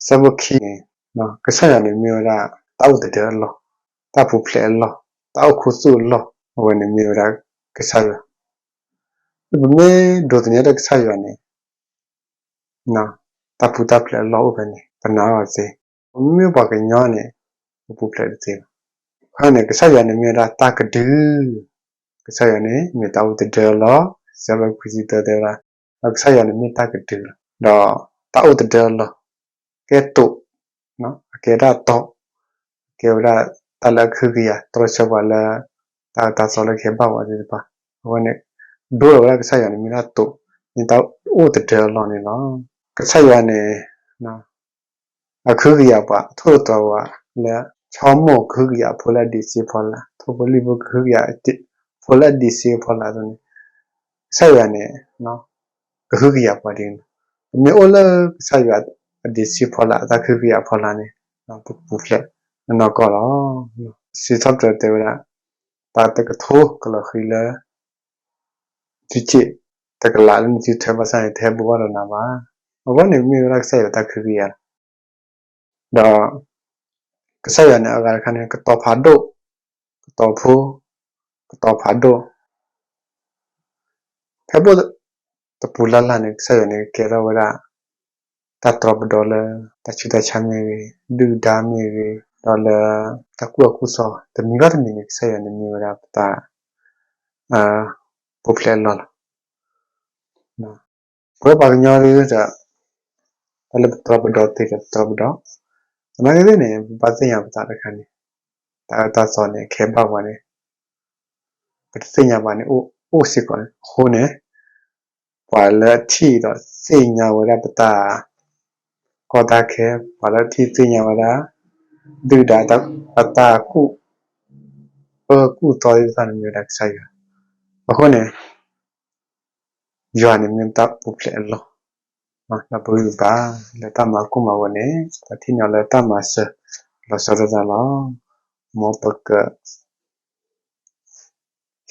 ဆၢဖိခံန့ၣ် ကစၢ်ယွၤန့ၣ် မ့ၢ်ဝဲဒၣ်တၢ်အိၣ်သဒၢအလီၢ်, တၢ်ပူၤဖျဲးအလီၢ်, တၢ်အိၣ်ခူသူၣ်အလီၢ်, အဝဲန့ၣ်မ့ၢ်ဝဲဒၣ်ကစၢ်ယွၤ. ပမ့ၢ်ဒိးသန့ၤဒီးကစၢ်ယွၤန့ၣ် တၢ်ပူၤတၢ်ဖျဲးအလီၢ်အိၣ်ဖဲန့ၣ် ပနာ်အီၤသ့, ပမ့မ့ၢ်ပှၤကညီန့ၣ် ပပူၤဖျဲးတသ့ဘၣ်. ခီန့ၣ် ကစၢ်ယွၤန့ၣ်မ့ၢ်ဝဲဒၣ်တၢ်ကဒု, ကစၢ်ယွၤန့ၣ်မ့ၢ်တၢ်အိၣ်သဒၢအလီၢ်, စံးထီၣ်ပတြၢၤခွံဆံတၢတဲဝဲဒၣ်, ဒီးကစၢ်ယွၤန့ၣ်မ့ၢ်တၢ်ကဒုလီၤ, ဒီးတၢ်အိၣ်သဒၢအလီၢ်, ကဲတိာ်, အကဲဒၣ်တီ, ကဲဝဲဒၣ်တၢ်လၢအကဟုကယာ် တြီဆၢပှၤလၢ တၢ်အၢတၢ်သီလၢကဟဲဘၣ်ပှၤသ့ၣ်တဖၣ်, အဝဲန့ၣ် ဒိလီၤဝဲဒၣ်ကစၢ်ယွၤန့ၣ်မ့ၢ်ဒၣ်တိာ်, မ့ၢ်တၢ်အိၣ်သဒၢအလီၢ်န့ၣ်လီၤ. ကစၢ်ယွၤန့ၣ် အကဟုကယာ်ပှၤ ထိၣ်သတြီၤပှၤလၢ ဆိကမိၣ်ကဟုကယာ်အဖိလၢအဒံးဆှံအဖီလာ်, ထိၣ်ဖိလံၣ်ဖိကဟုကယာ် ဖိလၢအဒံးဆှံအဖီလာ်အသိးန့ၣ်, ကစၢ်ယွၤန့ၣ် ကဟုကယာ်ပှၤဒ်န့ၣ်လီၤ. ပမ့ၢ်အိၣ်လၢကစၢ်ယွၤအဒံးဆှံအဖီလာ် အတၢ်ကဟုကယာ်အဖီလာ်န့ၣ် ပပူၤဖျဲးအနီၢ်ကီၢ်လီၤ. စံးထီၣ်ပတြၢၤတဲဝဲဒၣ်, ပှၤတကထိကလီၤဃံၤလၢ သုစ့ၣ်တကလးလၢနစုထွဲဘၣ်ဆၣ်န့ၣ် တဟဲဘိးဘၣ်ဒီးနၤဘၣ်. အဝဲန့ၣ်မ့ၢ်ဝဲဒၣ်ကစၢ်ယွၤတၢ်ကဟုကယာ်လီၤ. ဒီးကစၢ်ယွၤန့ၣ် အဂၤတခါန့ၣ် ကတီၤဖးဒိၣ်, ကတီၤဖိ, ကတီၤဖးဒိၣ်, ဖဲဘိၣ်တပူၤလၢ်လၢ်န့ၣ် ကစၢ်ယွၤန့ၣ် ကကဲထီၣ်ဝဲဒၣ် တၢ်တြီပဒီလၢ တၢ်ဆူးတၢ်ဆါမ့ၢ်ဂ့ၤ, ဒုၣ်ဒါမ့ၢ်ဂ့ၤ, ဒီးလၢတၢ်ကူၣ်ဘၣ်ကူၣ်သ့ တမံၤဘၣ်တမံၤန့ၣ် ကစၢ်ယွၤန့ၣ်မ့ၢ်ဝဲဒၣ်ပတၢ် ပူၤဖျဲးအလီၢ်လီၤ. ပဝဲပှၤကညီဒ်ဒီး ဘၣ်လၢပတြီပဒီသ့ဒီးပတြီပဒီ, သနာ်က့သ့ၣ်န့ၣ် ပဘၣ်သ့ၣ်ညါပသးတခါန့ၣ်, တၢ်အၢတၢ်သီန့ၣ် ခဲဘၣ်ပှၤန့ၣ် ပတသ့ၣ်ညါဘၣ်န့ၣ် အိၣ်စ့ၢ်ကီးန့ၣ်. အဃိန့ၣ် ပှၤလၢအထံၣ်ဒီးသ့ၣ်ညါဝဲဒၣ်ပတၢ်ကီတၢ်ခဲ, ပှၤလၢအထံၣ်သ့ၣ်ညါဝဲဒၣ် ဒုၣ်ဒါပတၢ်ကူၣ်အၢကူၣ်သီသ့ၣ်တဖၣ်န့ၣ် မ့ၢ်ဝဲဒၣ်ကစၢ်ယွၤ. အဃိန့ၣ် ယွၤန့ၣ်မ့ၢ်တၢ်ပူၤဖျဲးအလီၢ်, ဒီးပဂံၢ်ပဘါလၢတၢ်မၤကိၢ်မၤဂီၤန့ၣ် ပထံၣ်န့ၢ်အီၤလၢတၢ်မၤစၢၤလီၤဆီဒၣ်တၢ်လီၤ. မ်ပက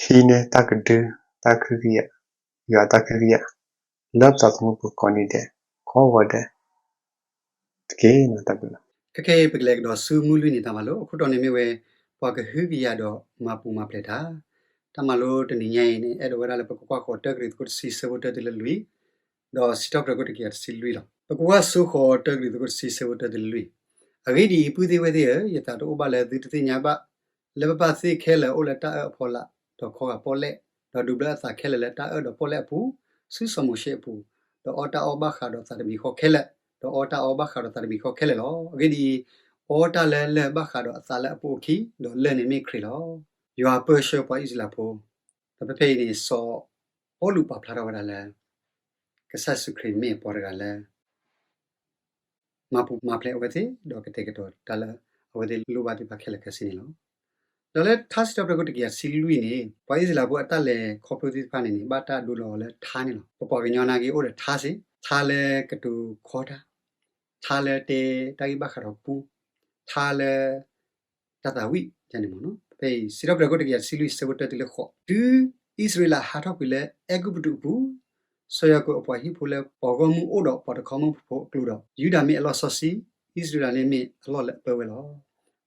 ဟံးန့ၢ်တၢ်ကဒု, တၢ်ကဟုကယာ်, ယွၤတၢ်ကဟုကယာ် လၢပသးသမူပူၤကိးနံၤဒဲး ကိးဂီၤဒဲးတက့ၢ်. တၢ်ဘျုးလီၤ. ခဲကနံၣ်အံၤ ပကလဲၤကဒီးဆူမုၢ်လွံၢ်နံၤတၢ်မၤလိ, အခိၣ်တီန့ၣ်မ့ၢ်ဝဲ ပှၤကဟုကယာ်ဒီးမၤပူၤမၤဖျဲးတၢ်. တၢ်မၤလိတနံၤညါအံၤန့ၣ် အဲၣ်ဒိးဝဲဒၣ်လၢပကကွၢ်ဃီၤတၢကရံၣ်သူးခိၣ်တဆံ ဆၢဖိတၢတုၤလၢလွံၢ်, ဒီးစံးထီၣ်ပတြၢၤခိၣ်တကယၤတဆံလွံၢ်လီၤ. ပကကွၢ်ဆိဃီၤတၢကရံၣ်သူးခိၣ်တဆံ ဆၢဖိတၢတုၤလၢလွံၢ်. အဂ့ၢ်ဒ်အံၤ, ပုၢ်သ့ၣ်ဝဲၢ်သ့ၣ်ဧၢ, ယသးတအိၣ်ဘၣ်လၢသုတသ့ၣ်ညါဘၣ် လၢပပၢ်သ့ၣ်ခဲလၢာ်အိၣ်လၢတၢ်အၢၣ်အဖီလာ်, ဒီးခီဂာ်ပီၣ်လဲၣ်, ဒီးဒုးဘျၢအသးခဲလၢာ်လၢတၢ်အၢၣ်ဒီးပီၣ်လဲၣ်အပူၤ, ဆူစီၤမိၤၡ့အပူၤ, ဒီးအီတၢ်အီဘၣ်ဃးဒီးသးတမံၤဃီခဲလၢာ်, ဒီးအီတၢ်အီဘၣ်ဃးဒီးသးတမံၤဃီခဲလၢာ်လီၤ. အဂ့ၢ်ဒ်အံၤ, အီတၢ်လၢလၢၢ်ဘၣ်ဃးဒီးအသးလၢအပူၤအခံ, ဒီးလၢၢ်န့ၣ်မ့ၢ်ခရံာ်လီၤ. ယွၤပၢဆှၢပှၤအံၣ်စရ့လးဖိ, ဒီးဖဲဖဲအံၤန့ၣ် စီၤပီလူးပာ်ဖျါထီၣ်ဝဲဒၣ်လၢ ကစၢ်ယ့ၣ်ၡူးခရံာ်မ့ၢ်ပှၤတဂၤလၢ မၤပူၤမၤဖျဲးအဝဲသ့ၣ်, ဒီးကတဲာ်ကတီၤတၢ်လၢအဝဲသ့ၣ်လိၣ်ဘၣ်သ့ၣ်တဖၣ်ခဲလၢာ်ခဲဆ့န့ၣ်လီၤ. ဒီးလၢထါစံးထီၣ်ပတြၢၤခိၣ်တကယၤတဆံလွံၢ်န့ၣ်, ပှၤအံၣ်စရ့လးဖိအတၢ်လဲၤခီဖျိသ့ၣ်တဖၣ်န့ၣ်န့ၣ် ဘၣ်တၢ်ဒိလီၤအီၤလၢထါန့ၣ်လီၤ. ပပှၤကညီနာ်က့အိၣ်ဒီးထါစ့ၢ်, ထါလၢကတိၤခီတၢ်, ထါလၢတဲတၢ်ဂ့ၢ်ဘၣ်ဃးဒီးပူ, ထါလၢ တၢ်သးဝံၣ်ယါန့ၣ်မ့ၢ်နီၤ. ဖဲအံၤ စံးထီၣ်ပတြၢၤခိၣ်တကယၤတဆံလွံၢ် ဆၢဖိတၢတုၤလၢဃိး, တုၤအံၣ်စရ့လးဟးထီၣ်ကွံာ်လၢအဲၤကူပတူးအပူၤ, စီၤယၤကိာ်အပှၤဟံၣ်ဖိလၢပှၤဂီၢ်မုၢ်အိၣ်ဒီးပှၤတခီမုၢ်ဖိအကျိၤဒီး, ယူဒၤမ့ၢ်အလီၢ်စီဆှံ, အံၣ်စရ့လးန့ၣ်မ့ၢ်အလီၢ်လၢအပၢဝဲလီၤ.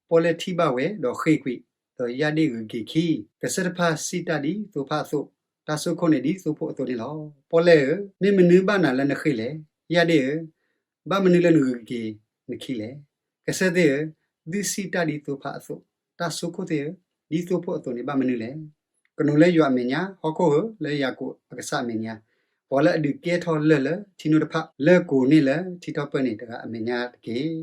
ပီၣ်လဲၣ်ထံၣ်ဘၣ်ဝဲဒီးဃ့ၢ်ကွံာ်, ဒီးယၣ်ဒ့ၣ်ဂုၤက့ၤခံ, ကစၢၢ်တဖၣ်စံၣ်တၢ်ဒ်သိဖါအသိး, တၢ်စိခိၣ်န့ၣ်ဒ်သိဖိအသိးန့ၣ်လီၤ. ပီၣ်လဲၣ်ဧၢ, မ့ၢ်မနုၤဘၣ်နၤလၢနဃ့ၢ်လဲၣ်. ယၣ်ဒ့ၣ်ဧၢ, ဘၣ်မနုၤလၢနဂုၤက့ၤနခံလဲၣ်. ကစၢၢ်သ့ၣ်ဧၢ, သုစံၣ်တၢ်ဒ်သိဖါအသိး, တၢ်စိခိၣ်သ့ၣ်ဧၢ, ဒ်သိဖိအသိးန့ၣ်ဘၣ်မနုၤလဲၣ်. ကနိးလၢယွၤအမဲာ်ညါ, ဟီၣ်ခိၣ်ဧၢ, လၢယၤကိာ်အကစၢ်အမဲာ်ညါ, ပှၤလၢအဒုးကဲထီၣ်လၢၢ်လၢထံနိတဖၣ်, လၢကိးန့ၢ်လၢထံထီၣ်ပၢၢ်န့ၣ်တဂၤအမဲာ်ညါတက့ၢ်.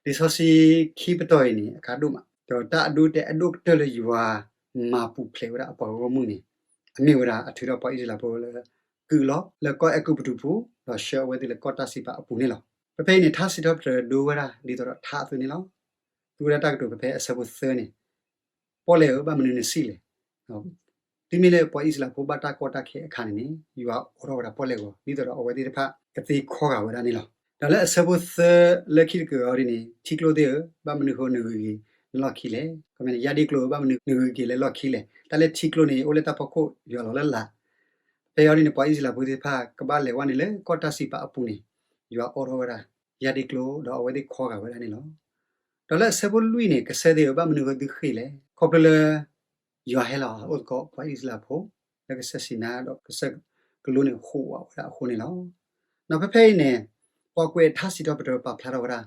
လံာ်စီဆှံခံပတီၢ်အံၤန့ၣ် အခါဒိၣ်မး, ဒီးတၢ်အဒိအတဲာ်လၢယွၤမၤပူၤဖျဲးဝဲဒၣ်အပှၤဂီၢ်မုၢ်န့ၣ် အမ့ၢ်ဝဲဒၣ်အထုးထီၣ်ပှၤအံၣ်စရ့လးဖိလၢ ကုၢ်လီၤလၢကီၢ်အဲၤကူပတူးပူၤ, ဒီးဆှၢအဝဲသ့ၣ်လၢကီၢ်တၢ်စံးပာ်အပူၤန့ၣ်လီၤ. ဖဲဖဲအံၤန့ၣ် ထါစံးထီၣ်ပတြၢၤဒိဝဲဒၣ်ဒ်သိးဒီးထါအသိးန့ၣ်လီၤ. သူဝဲဒၣ်တၢ်ကတိၤဖဲဖဲအဆၢဖိသၢန့ၣ်, ပီၣ်လဲၣ်ဧၢ, ဘၣ်မနုၤနစံၣ်လဲၣ်. တုၤမ့ၢ်လၢပှၤအံၣ်စရ့လးဖိဘၣ်တၢ်ကီတၢ်ခဲအခါန့ၣ်န့ၣ် ယွၤအိးထီၣ်ဝဲဒၣ်ပီၣ်လဲၣ်ဂီၤ ဒ်သိးဒီးအဝဲသ့ၣ်တဖၣ်ကသ့ခီဂာ်ဝဲဒၣ်န့ၣ်လီၤ. ဒီးလၢအဆၢဖိသၢလၢခံတက့ၢ်အီၤဒ်န့ၣ်, ထံကျိသ့ၣ်ဧၢ, ဘၣ်မနုၤဃိနဂုၤက့ၤနလီၢ်ခံလဲၣ်. ခီမ့ၢ်န့ၣ် ယၣ်ဒ့ၣ်ကျိဧၢ, ဘၣ်မနုၤနဂုၤက့ၤလၢလီၢ်ခံလဲၣ်. တၢ်လၢထံကျိန့ၣ် အိၣ်လၢတၢ်ဖီခိၣ်ယွၤလီၤလၢလာ်. ဖဲအံၤဒ်န့ၣ် ပှၤအံၣ်စရ့လးဖိသ့ၣ်တဖၣ် ကဘၣ်လဲၤဝဲန့ၣ်လၢကီၢ်တၢ်စံးပာ်အပူၤန့ၣ်, ယွၤအိးထီၣ်ဝဲဒၣ် ယၣ်ဒ့ၣ်ကျိ ဒီးအဝဲသ့ၣ်ခီဂာ်ဝဲဒၣ်န့ၣ်လီၤ. ဒီးလၢအဆၢဖိလွံၢ်န့ၣ်, ကစၢၢ်သ့ၣ်ဧၢ, ဘၣ်မနုၤဃိသုဃ့ၢ်လဲၣ်. ခီဖျိလၢ ယွၤဟဲလီၤအိၣ်သကိးပှၤအံၣ်စရ့လးဖိ လၢကစၢၢ်စံၤနါ ဒီးကစၢၢ်ကလိန့ၣ် ဟူးဝးဝဲဒၣ်အဃိန့ၣ်လီၤ. ဒီးဖဲဖဲအံၤန့ၣ်, ပှၤကွဲးထါစံးထီၣ်ပတြၢၤပာ်ဖျါထီၣ်ဝဲဒၣ်,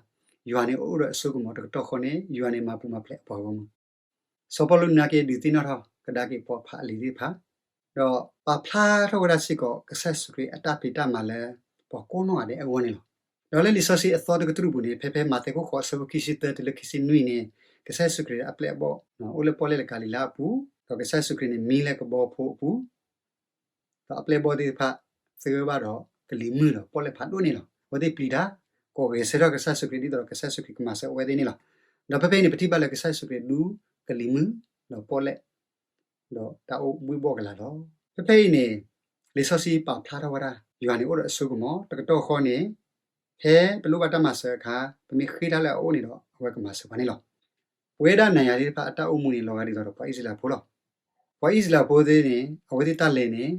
ယွၤန့ၣ်အိၣ်ဒီးအစိကမီၤတကတီၢ်ဃီန့ၣ် ယွၤန့ၣ်မၤပူၤမၤဖျဲးအပှၤဂီၢ်မုၢ်. စီၤပီလူးနာ်က့ဒုးသ့ၣ်နီၣ်ထီၣ်ကဒါက့ၤပှၤဖးအလံၤသ့ၣ်တဖၣ်, ဒီးပာ်ဖျါထီၣ်ဝဲဒၣ်စ့ၢ်ကီး ကစၢ်ယ့ၣ်ၡူးခရံာ်အတၢ်ဖံးတၢ်မၤလၢ ပှၤကိးနီၢ်ဂၤဒဲးအဂီၢ်န့ၣ်လီၤ. ဒီးလၢလံာ်စီဆှံအသီတကတြူၢ်ပူၤန့ၣ်, ဖဲဖဲမးသဲခိၣ်ဃိး အဆၢဖိခံဆံသၢတုၤလၢခံဆံနွံန့ၣ်, ကစၢ်ယ့ၣ်ၡူးခရံာ်အပျဲၢ်အဘီၣ် အိၣ်လၢပီၣ်လဲၣ်လၢကၤလံၤလါအပူၤ, ဒီးကစၢ်ယ့ၣ်ၡူးခရံာ်န့ၣ်မံလၢကဘီဖိအပူၤ ဒီးအပျဲၢ်အဘီၣ်သ့ၣ်တဖၣ် သဂၢၢ်ဘၣ်ဒီးကလံၤမုၢ်ဒီးပီၣ်လဲၣ်ဖးဒိၣ်န့ၣ်လီၤ. အဝဲသ့ၣ်ပျံၤတၢ် ကိးဂဲၤဆၢထၢၣ်ကစၢ်ယ့ၣ်ၡူးခရံာ် ဒ်သိးဒီးကစၢ်ယ့ၣ်ၡူးခရံာ်ကမၤစၢၤအဝဲသ့ၣ်န့ၣ်လီၤ. ဒီးဖဲဖဲအံၤန့ၣ် ပထံၣ်ဘၣ်လၢကစၢ်ယ့ၣ်ၡူးခရံာ်ဒူကလံၤမုၢ် ဒီးပီၣ်လဲၣ် ဒီးတၢ်အိၣ်ဘှံးဘှီၣ်ကလာ်လီၤ. ဖဲဖဲအံၤန့ၣ် လံာ်စီဆှံပာ်ဖျါထီၣ်ဝဲဒၣ် ယွၤန့ၣ်အိၣ်ဒီးအစိကမီၤတကတီၢ်ဃီန့ၣ်, ဖဲပလိၣ်ဘၣ်တၢ်မၤစၢၤအခါ ပမ့ၢ်ဃ့ၢ်တၢ်လၢအအိၣ်န့ၣ်ဒီး အဝဲကမၤစၢၤပှၤန့ၣ်လီၤ. ပဝဲဒၣ်နၤယၤသ့ၣ်တဖၣ်အတၢ်အိၣ်မူန့ၣ် လီၤဂာ်ဒ်သိးဒီးပှၤအံၣ်စရ့လးဖိလီၤ. ပှၤအံၣ်စရ့လးဖိသ့ၣ်န့ၣ် အဝဲသ့ၣ်တၢ်လဲၤန့ၣ်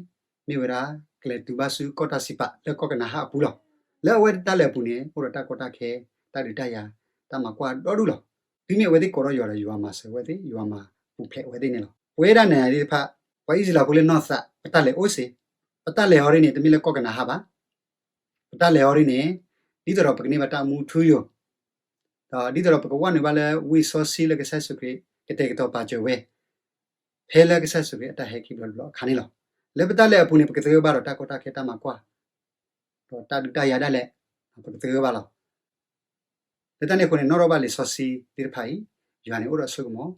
မ့ၢ်ဝဲဒၣ် ကလဲၤတုၤဘၣ်ဆူကီၢ်တၢ်စံးပာ်လၢကီၢ်ကနၤအၣ်အပူၤလီၤ. လၢအဝဲသ့ၣ်တၢ်လဲၤအပူၤန့ၣ် အိၣ်ဒီးတၢ်ကီတၢ်ခဲ, တၢ်ဒုးတၢ်ယၤ, တၢ်မၤကွၢ်ဒီဒူၣ်လီၤ. တုၤမ့ၢ်အဝဲသ့ၣ်ကိးထီၣ်ယွၤဒီး ယွၤမၤစၢၤအဝဲသ့ၣ်, ယွၤမၤပူၤဖျဲးအဝဲသ့ၣ်န့ၣ်လီၤ. ပဝဲဒၣ်နၤယၤသ့ၣ်တဖၣ်, ပှၤအံၣ်စရ့လးဖိလၢနီၢ်သး ပတၢ်လဲၤအိၣ်စ့ၢ်, ပတၢ်လဲၤအီၤဒ်န့ၣ် တမ့ၢ်လၢကီၢ်ကနၤအၣ်ဘၣ်. ပတၢ်လဲၤအီၤဒ်န့ၣ် ဒ်သိးဒီးပကန့ၢ်ဘၣ်တၢ်မူထူယိာ်, ဒီးဒ်သိးဒီးပကဝဲနုာ်ဘၣ်လၢဝံၢ်စီဆှံလၢကစၢ်ယ့ၣ်ၡူးခရံာ် ကတဲာ်ကတီၤပာ်စၢၤဝဲ ဖဲလၢကစၢ်ယ့ၣ်ၡူးခရံာ်အတၢ်ဟဲခံဘျီတဘျီအခါန့ၣ်လီၤ. လၢပတၢ်လဲၤအပူၤန့ၣ် ပကသဂၢၢ်ဘၣ်ဒီးတၢ်ကီတၢ်ခဲတၢ်မၤကွၢ် ဒီးတၢ်ဒုးတၢ်ယၤဒၣ်လဲာ် ပကသဂၢၢ်ဘၣ်လီၤ. လၢတၢ်န့ၣ်အဃိန့ၣ် နီၣ်ထီၣ်ဘၣ်လံာ်စီဆှံသ့ၣ်တဖၣ်အံၤ, ယွၤန့ၣ်အိၣ်ဒီးအစိကမီၤ,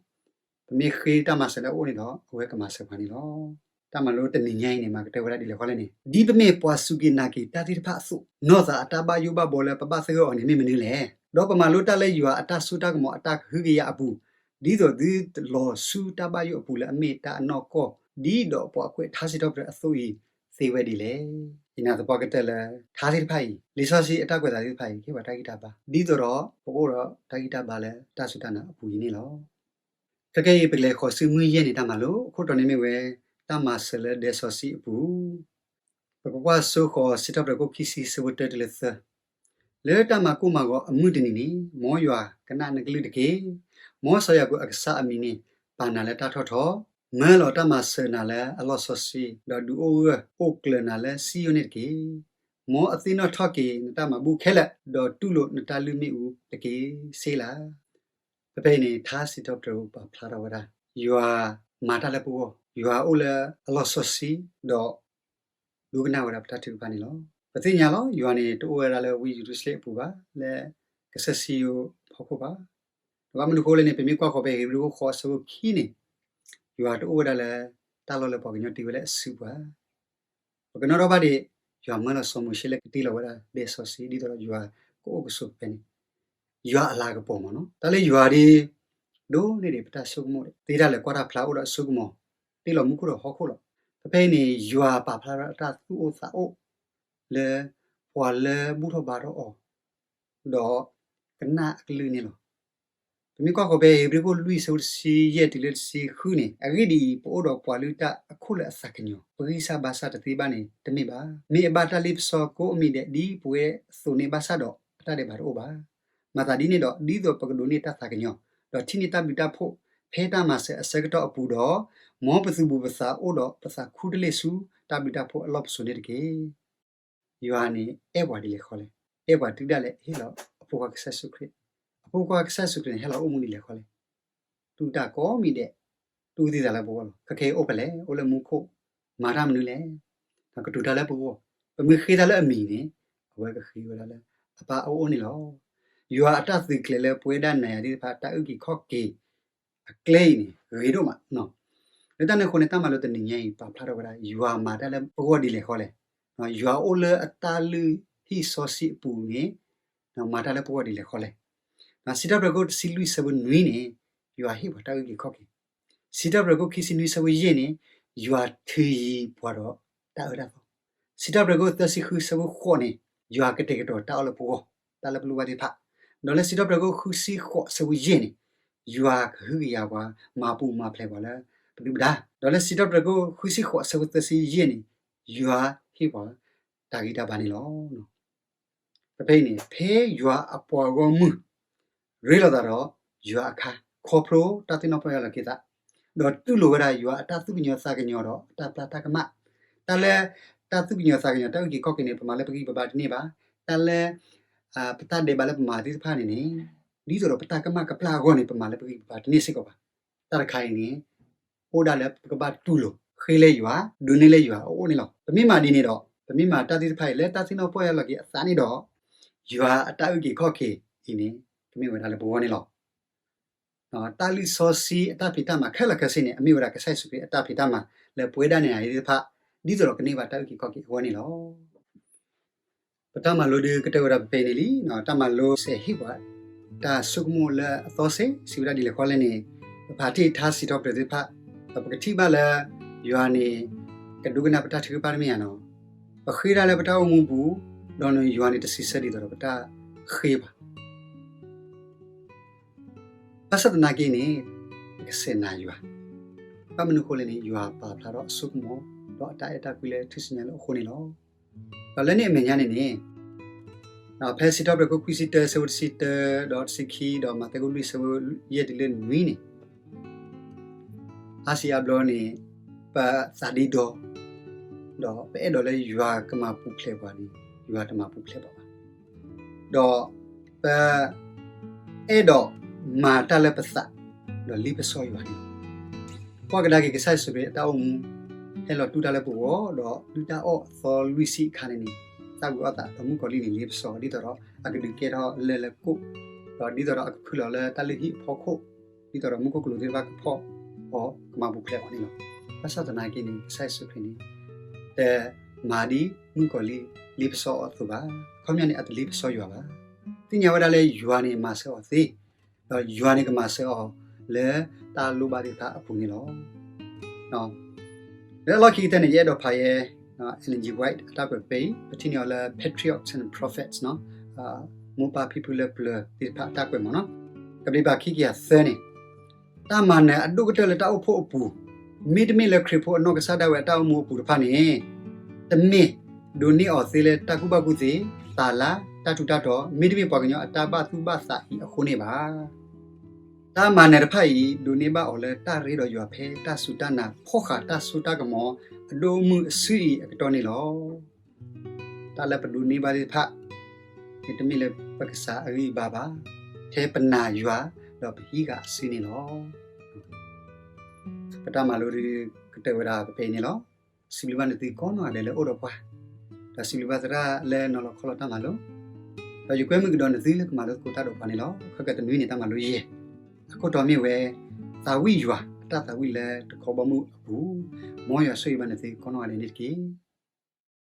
ပမ့ၢ်ဃ့တၢ်မၤစၢၤလၢအအိၣ်န့ၣ်ဒီး အဝဲကမၤစၢၤပှၤန့ၣ်လီၤ. တၢ်မၤလိတနံၤညါအံၤန့ၣ် မၤကတၢၢ်ဝဲဒၣ်ဒ်လဲၣ်ဃီလဲၣ်န့ၣ်, ဒ်ပမ့ၢ်ပှၤစူၢ်က့ၤနာ်က့ၤတၢ်သ့ၣ်တဖၣ်အသိး, နီၢ်သးအတၢ်ဘၣ်ယိၣ်ဘၣ်ဘှီလၢပဘၣ်သဂၢၢ်အီၤန့ၣ်မ့ၢ်မနုၤလဲၣ်. ဒီးပမၤလိတၢ်လၢယွၤအတၢ်စိတၢ်ကမီၤအတၢ်ကဟုကယာ်အပူၤ, ဒ်သိးသုတလီၤဆူတၢ်ဘၣ်ယိၣ်အပူၤလၢအမ့ၢ်တၢ်အနီၢ်ကီၢ်, ဒ်ဒီးပှၤကွဲးထါစံးထီၣ်ပတြၢၤအသိးအံၤ သ့ဝဲဒ်လဲၣ်. ယနာ်သပှၢ်ကတၢၢ်လၢ ထါသ့ၣ်တဖၣ်အံၤ, လံာ်စီဆှံအတၢ်ကွဲးသးသ့ၣ်တဖၣ်အံၤ ကဟ့ၣ်ပှၤတၢ်ဂံၢ်တၢ်ဘါ, ဒ်သိးဒီးပကအိၣ်ဒီးတၢ်ဂံၢ်တၢ်ဘါလၢတၢ်စူၢ်တၢ်နာ်အပူၤအံၤန့ၣ်လီၤ. ခဲကနံၣ်အံၤ ပကလဲၤဃီၤဆူမုၢ်ယဲၢ်နံၤတၢ်မၤလိ, အခိၣ်တီန့ၣ်မ့ၢ်ဝဲ တၢ်မၤစၢၤလၢဒဲစီဆှံအပူၤ. ပကကွၢ်စိဃီၤစံးထီၣ်ပတြၢၤခိၣ်ခံဆံ ဆၢဖိတၢတုၤလၢသၢ. လၢတၢ်မၤကိၢ်မၤဂီၤအမုၢ်တနံၤန့ၣ်, မ်ယွၤကနၣ်နကလုၢ်တက့ၢ်. မ်စီၤယၤကိာ်အကစၢ်အမံၤန့ၣ် ပာ်နၤလၢတၢ်ထီၣ်ထီ, မၢလီၤတၢ်မၤစၢၤနၤလၢအလီၢ်စီဆှံ, ဒီးဒုးအိၣ်ဂၢၢ်အိၣ်ကျၢၤနၤလၢစံယိၣ်န့ၣ်တက့ၢ်. မ်အသ့ၣ်နီၣ်ထီၣ်က့ၤနတၢ်မၤဘူၣ်ခဲလၢာ်, ဒီးတူၢ်လိာ်နတၢ်လုၢ်မ့ၣ်အူတက့ၢ်. စ့လး. ဖဲဖဲအံၤန့ၣ် ထါစံးထီၣ်ပတြၢၤပာ်ဖျါထီၣ်ဝဲဒၣ် ယွၤမၤတၢ်လၢပဂီၢ်, ယွၤအိၣ်လၢအလီၢ်စီဆှံ, ဒီးဒိကနၣ်ဝဲဒၣ်ပတၢ်ထုကဖၣ်န့ၣ်လီၤ. ပသ့ၣ်ညါလီၤ, ယွၤန့ၣ် တအိၣ်ဝဲဒၣ်လၢဝ့ၢ်ယရူၤၡလ့ၣ်အပူၤဘၣ်, လၢကစၢၢ်စံယိၣ်ဖီခိၣ်ဘၣ်. ဒီးဘၣ်မနုၤအဃိလဲၣ်န့ၣ် ပမ့ၢ်ကွၢ်ဃီၤဖဲဧ့ၤဘြံၤခိၣ်ဃိး အဆၢဖိခံန့ၣ်, ယွၤတအိၣ်ဝဲဒၣ်လၢတၢ်လီၢ်လၢပှၤကညီတ့ဝဲလၢအစုပူၤဘၣ်. ပကနီၣ်ထီၣ်ဘၣ်ဒံး ယွၤမၢလီၤစီၤမိၤၡ့လၢကတ့လီၤဝဲဒၣ်ဒဲစီဆှံ ဒ်သိးဒီးယွၤကအိၣ်ကဆိးဖဲန့ၣ်, ယွၤအလၤကပီၤမ့ၢ်နီၤ. တၢ်လၢယွၤဒ် ဒိၣ်န့ၢ်ဒံးပတၢ်ဆိကမိၣ်ဒံး, သ့တၢ်လၢကွၢ်တၢ်ဖျါအိၣ်ဒီးအစိကမီၤ, တ့လီၤမူခိၣ်ဒီးဟီၣ်ခိၣ်လီၤ. ဖဲဖဲအံၤန့ၣ် ယွၤပာ်ဖျါထီၣ်အတၢ်သူၣ်အိၣ်သးအိၣ် လၢပှၤလၢဘူၣ်ထီၣ်ဘါထီၣ်အီၤ ဒီးကနၣ်အကလုၢ်န့ၣ်လီၤ. ပမ့ၢ်ကွၢ်ဃီၤဖဲဧ့ၤဘြံၤခိၣ်လွံၢ် ဆၢဖိတဆံယဲၢ်တုၤလၢတဆံဃုန့ၣ်, အဂ့ၢ်ဒ်အံၤ, ပအိၣ်ဒီးပှၤလုၢ်တၢ်အခိၣ်လၢအသးကညီၤ, ပဂံၢ်စၢ်ဘါစၢ်တသ့ဘၣ်န့ၣ် တမ့ၢ်ဘၣ်. မ့ၢ်အဘၣ်တၢ်လ့ပစီကိးမံၤဒဲး ဒ်ပဝဲအသိးန့ၣ်ဘၣ်ဆၣ်ဒီး အတၢ်ဒဲးဘးတအိၣ်ဘၣ်. မၤသးဒ်န့ၣ်ဒီး ဒ်သိးပကဒိးန့ၢ်တၢ်သးကညီၤ, ဒီးထံၣ်န့ၢ်တၢ်ဘျုးတၢ်ဖှိၣ် ဖဲတၢ်မၤစၢၤအဆၢကတီၢ်အပူၤဒီး, မ်ပသူၣ်ဘူၣ်ပသးအိၣ်ဒီးပသးခူတလ့ၢ်ဆူ တၢ်ဘျုးတၢ်ဖှိၣ်အလီၢ်ပစိာ်န့ၣ်တက့ၢ်. ယွၤန့ၣ်အဲၣ်ပှၤဒ်လဲၣ်ဃီလဲၣ်. အဲၣ်ပှၤတုၤဒၣ်လဲာ်ဟ့ၣ်လီၤအဖိခွါကစၢ်ယ့ၣ်ၡူးခရံာ်. အဖိခွါကစၢ်ယ့ၣ်ၡူးခရံာ်န့ၣ် ဟဲလီၤအိၣ်မူဒ်လဲၣ်ဃီလဲၣ်. တူၢ်တၢ်ကိးမံၤဒဲး, တူၢ်သံသးလၢပဂီၢ်လီၤ. ခဲကနံၣ်အံၤအိၣ်ဖဲလဲၣ်, အိၣ်လၢမူခိၣ်, မၤတၢ်မနုၤလဲၣ်. ကတိၤတၢ်လၢပဂီၢ်, ပမ့ၢ်ဃ့တၢ်လၢအမံၤန့ၣ်, အဝဲကဃ့ဝဲဒၣ်လၢအပၢ်အအိၣ်န့ၣ်လီၤ. ယွၤအတၢ်သုးကျဲၤလၢပဝဲဒၣ်နၤယၤသ့ၣ်တဖၣ် တၢ်အုၣ်က့ၤခီၣ်က့ၤ အကျဲအံၤန့ၣ် ဂ့ၤဒိၣ်မး. လၢတၢ်န့ၣ်အဃိန့ၣ် တၢ်မၤလိတနံၤညါအံၤ ပာ်ဖျါထီၣ်ဝဲဒၣ် ယွၤမၤတၢ်လၢပဂီၢ်ဒ်လဲၣ်ဃီလဲၣ်. ယွၤအိၣ်လၢအတၢ်လုၢ်ဟံၣ်စီဆှံအပူၤန့ၣ် မၤတၢ်လၢပဂီၢ်ဒ်လဲၣ်ဃီလဲၣ်. စံးထီၣ်ပတြၢၤခိၣ်တဆံလွံၢ် ဆၢဖိနွံန့ၣ်, ယွၤဟ့ၣ်ပှၤတၢ်အုၣ်က့ၤခီၣ်က့ၤ. စံးထီၣ်ပတြၢၤခိၣ်ခံဆံနွံ ဆၢဖိယဲၢ်န့ၣ်, ယွၤထုးယံၤပှၤဒီးတၢ်အၢတၢ်သီ. စံးထီၣ်ပတြၢၤခိၣ်သၢဆံဃု ဆၢဖိဃိးန့ၣ်, ယွၤကတဲာ်ကတီၤတၢ်အီၣ်လၢပဂီၢ်, တၢ်လၢပလိၣ်ဘၣ်သ့ၣ်တဖၣ်. ဒီးလၢစံးထီၣ်ပတြၢၤခိၣ်ဃုဆံဃိး ဆၢဖိယဲၢ်န့ၣ်, ယွၤကဟုကယာ်ပှၤ, မၤပူၤမၤဖျဲးပှၤလၢပဒုၣ်ပဒါ. ဒီးလၢစံးထီၣ်ပတြၢၤခိၣ်ဃုဆံဃိး ဆၢဖိသၢဆံယဲၢ်န့ၣ်, ယွၤဟ့ၣ်ပှၤတၢ်ဂံၢ်တၢ်ဘါန့ၣ်လီၤ. ဖဲဖဲအံၤန့ၣ် ဖဲယွၤအပှၤဂီၢ်မုၢ် ရ့လိာ်သးဒီးယွၤအခါ, ခီဖျိတၢ်သ့ၣ်နီၣ်ပီၢ်ယၢ်လီၤက့ၤသး, ဒီးတူၢ်လိာ်ဝဲဒၣ်ယွၤအတၢ်သူၣ်ကညီၤသးကညီၤဒီးအတၢ်ပျၢ်တၢ်ကမၣ်. တၢ်လၢတၢ်သူၣ်ကညီၤသးကညီၤ တၢ်အုၣ်က့ၤခီၣ်က့ၤန့ၣ် ပမၤလၢပဂံၢ်ပဘါတန့ၢ်ဘၣ်. တၢ်လၢ ပတၢ်ဒဲးဘးလၢပမၤသ့ၣ်တဖၣ်န့ၣ်န့ၣ်, ဒ်သိးဒီးပတၢ်ကမၣ်ကပျၢ်အဂီၢ်န့ၣ် ပမၤလၢပဂံၢ်ပဘါတန့ၢ်စ့ၢ်ကီးဘၣ်. တၢ်တခါအံၤန့ၣ် အိၣ်ဒၣ်လၢပကဘၣ်တူၢ်လိာ် ဃ့လၢယွၤ, ဒိးန့ၢ်လၢယွၤအအိၣ်န့ၣ်လီၤ. ပမ့ၢ်မၤဒ်န့ၣ်ဒီး ပမ့ၢ်မၤတၢ်သ့ၣ်တဖၣ်အံၤလၢတၢ်သ့ၣ်နီၣ်ပီၢ်ယၢ်လီၤက့ၤအသးန့ၣ်ဒီး, ယွၤအတၢ်အုၣ်က့ၤခီၣ်က့ၤအံၤန့ၣ် ကမ့ၢ်ဝဲဒၣ်လၢပဂီၢ်န့ၣ်လီၤ. တၢ်လုၢ်စီဆှံအတၢ်ဖံးတၢ်မၤခဲလၢာ်ခဲဆ့န့ၣ် အမ့ၢ်ဝဲဒၣ်ကစၢ်ယ့ၣ်ၡူးခရံာ်အတၢ်ဖံးတၢ်မၤလၢပဝဲဒၣ်နၤယၤသ့ၣ်တဖၣ်, ဒ်သိးဒီးကန့ၢ်ဘၣ်တၢ်အုၣ်က့ၤခီၣ်က့ၤအဂီၢ်န့ၣ်လီၤ. ပတၢ်မၤလိဒုးကတၢၢ်ဝဲဒၣ်ဖဲဖဲအံၤန့ၣ်လံ. တၢ်မၤလိစဲးဟ့ၣ်ပှၤ တၢ်ဆိကမိၣ်လၢအသီစ့ၢ် စံးဝဲဒၣ်ဒ်လဲၣ်ဃီလဲၣ်န့ၣ်, ပဖးထံၣ်ထါစံးထီၣ်ပတြၢၤသ့ၣ်တဖၣ်, ဒီးပကထံၣ်ဘၣ်လၢ ယွၤန့ၣ် ကဒိကနၣ်ပတၢ်ထုကဖၣ်တမ့ၢ်ဧါနီၤ. ပဃ့တၢ်လၢပတၢ်အိၣ်မူပူၤ, ဒီးန့ၣ်ယွၤန့ၣ်တစံးဆၢဒ်သိးဒီးပတၢ်ဃ့ဘၣ်. ဘၣ်ဆၣ်သနာ်က့န့ၣ် ပကစဲးနာ်ယွၤ, ဘၣ်မနုၤအဃိလဲၣ်န့ၣ် ယွၤပာ်ဖျါထီၣ်အစိကမီၤ ဒီးအတၢ်အဲၣ်တၢ်ကွံလၢထူၣ်စုညါလၢအဃိန့ၣ်လီၤ. ဒီးလၢန့ၣ်အမဲာ်ညါန့ၣ်န့ၣ်, ဖဲစံးထီၣ်ပတြၢၤခိၣ်ခွံဆံတၢ ဆၢဖိတဆံတၢ ဒီးတဆံခံ ဒီးမးသဲခိၣ်လွံၢ် ဆၢဖိယဲၢ်တုၤလၢနွံန့ၣ် အါစံးအါဘျီန့ၣ် ပသးဒ့ဒီ, ဒီးပအဲၣ်ဒိးလၢယွၤကမၤပူၤဖျဲးပှၤန့ၣ် ယွၤတမၤပူၤဖျဲးပှၤဘၣ်. ဒီးပအဲၣ်ဒိးမၤတၢ်လၢပသး ဒီးလံပစီယွၤန့ၣ်လီၤ. ကွၢ်ကဒါက့ၤကစၢ်ယ့ၣ်ၡူးခရံာ်အတၢ်အိၣ်မူ ဟဲလီၤတူၢ်တၢ်လၢပဂီၢ် ဒီးဒုၣ်တၢ်အီၣ်အသီလွံၢ်ဆံအခါန့ၣ်န့ၣ် သၣ်ဝံၤအီၣ်သးဒီးမုၣ်ကီၤလံၢ်န့ၣ် လ့ပစီအီၤ ဒ်သိးဒီးအကဒုးကဲထီၣ်လၢၢ်လၢကိၣ်, ဒီးဒ်သိးဒီးအကဖုလီၤလၢတၢ်လုၢ်ဟံၣ်အဖီခိၣ်, ဒ်သိးဒီးမူခိၣ်ကလူးသ့ၣ်တဖၣ်ကဖီၣ်အီၤ ကမၤပူၤဖျဲးအီၤန့ၣ်လီၤ. ဘၣ်ဆၣ်သနာ်က့န့ၣ် ကစၢ်ယ့ၣ်ၡူးခရံာ်န့ၣ် တမၤဒ်မုၣ်ကီၤလံၢ်လ့ပစီအီၤအသိးဘၣ်. အခီပညီန့ၣ် အတလ့ပစီယွၤဘၣ်. သ့ၣ်ညါဝဲဒၣ်လၢယွၤန့ၣ်မၤစၢၤအီၤသ့, ဒီးယွၤန့ၣ်ကမၤစၢၤအီၤလၢတၢ်လိၣ်ဘၣ်သ့ၣ်တဖၣ်အပူၤန့ၣ်လီၤ. လၢအလီၢ်ခံကတၢၢ်န့ၣ် ယအဲၣ်ဒိးဖးယဲ Ellen G. White အတၢ်ကွဲးဖဲအံၤ, ပထံၣ်န့ၢ်အီၤလၢ Patriarchs and Prophets န့ၣ်, မိၢ်ပၢ်ဖံဖုလၢပျၢၤသ့ၣ်တဖၣ်အတၢ်ကွဲးမးန့ၣ်, ကဘျံးပၤခံကယၤသၢန့ၣ်, တၢ်မၤနၢၤအဒိၣ်ကတၢၢ်လၢတၢ်အိၣ်ဖှိၣ်အပူၤ, မ့တမ့ၢ်လၢခရံာ်ဖိအနီၢ်ကစၢ်ဒၣ်ဝဲအတၢ်အိၣ်မူအပူၤတဖၣ်န့ၣ်, တမ့ၢ်ဒိးန့ၢ်အီၤသ့လၢတၢ်ကူၣ်ဘၣ်ကူၣ်သ့, သးလၢ်, တၢ်ထူးတၢ်တီၤ, မ့တမ့ၢ်ပှၤကညီအတၢ်ဘၣ်သူၣ်ဘၣ်သးအံၤအဃိန့ၣ်ဘၣ်. တၢ်မၤနၢၤတဖၣ်အံၤ ဒိးန့ၢ်ဘၣ်အီၤလၢတၢ်ရ့ဒီးယွၤဖဲတၢ်စူၢ်တၢ်နာ် ဖီၣ်ဃာ်တၢ်စိတၢ်ကမီၤအဒိၣ်အမုၢ်အစုအံၤအကတီၢ်န့ၣ်လီၤ. တၢ်လၢပဒိးန့ၢ်ဘၣ်သ့ၣ်တဖၣ် မ့တမ့ၢ်လၢပကစၢ်အဂံၢ်အဘါဘၣ်, ထဲပနာ်ယွၤဒီးပဟံးဃာ်အစုန့ၣ်လီၤ. ပတၢ်မၤလိဒုးကတၢၢ်ဝဲဒၣ်ဖဲအံၤန့ၣ်လီၤ. စံးဘျုးဘၣ်နသုကိးနီၢ်ဂၤဒဲးလၢအိၣ်ဒီးပှၤ, ဒီးစံးဘျုးဘၣ်သရၣ်လၢနီၤလီၤခီလီၤတၢ်မၤလိ, ဒီးယကွဲမုာ်ကဒီးနသုလၢကမၤလိသကိးတၢ်ဒီးပှၤန့ၣ်လီၤ. ခဲကနွံန့ၣ် တၢ်မၤလိယဲၢ်, အခိၣ်တီမ့ၢ်ဝဲ, သးဝံၣ်ယွၤအတၢ်သးဝံၣ်လၢတခီဘီမုၢ်အပူၤ, မ်ယွၤဆိၣ်ဂ့ၤဘၣ်နသုကိးနီၢ်ဂၤဒဲးန့ၣ်တက့ၢ်.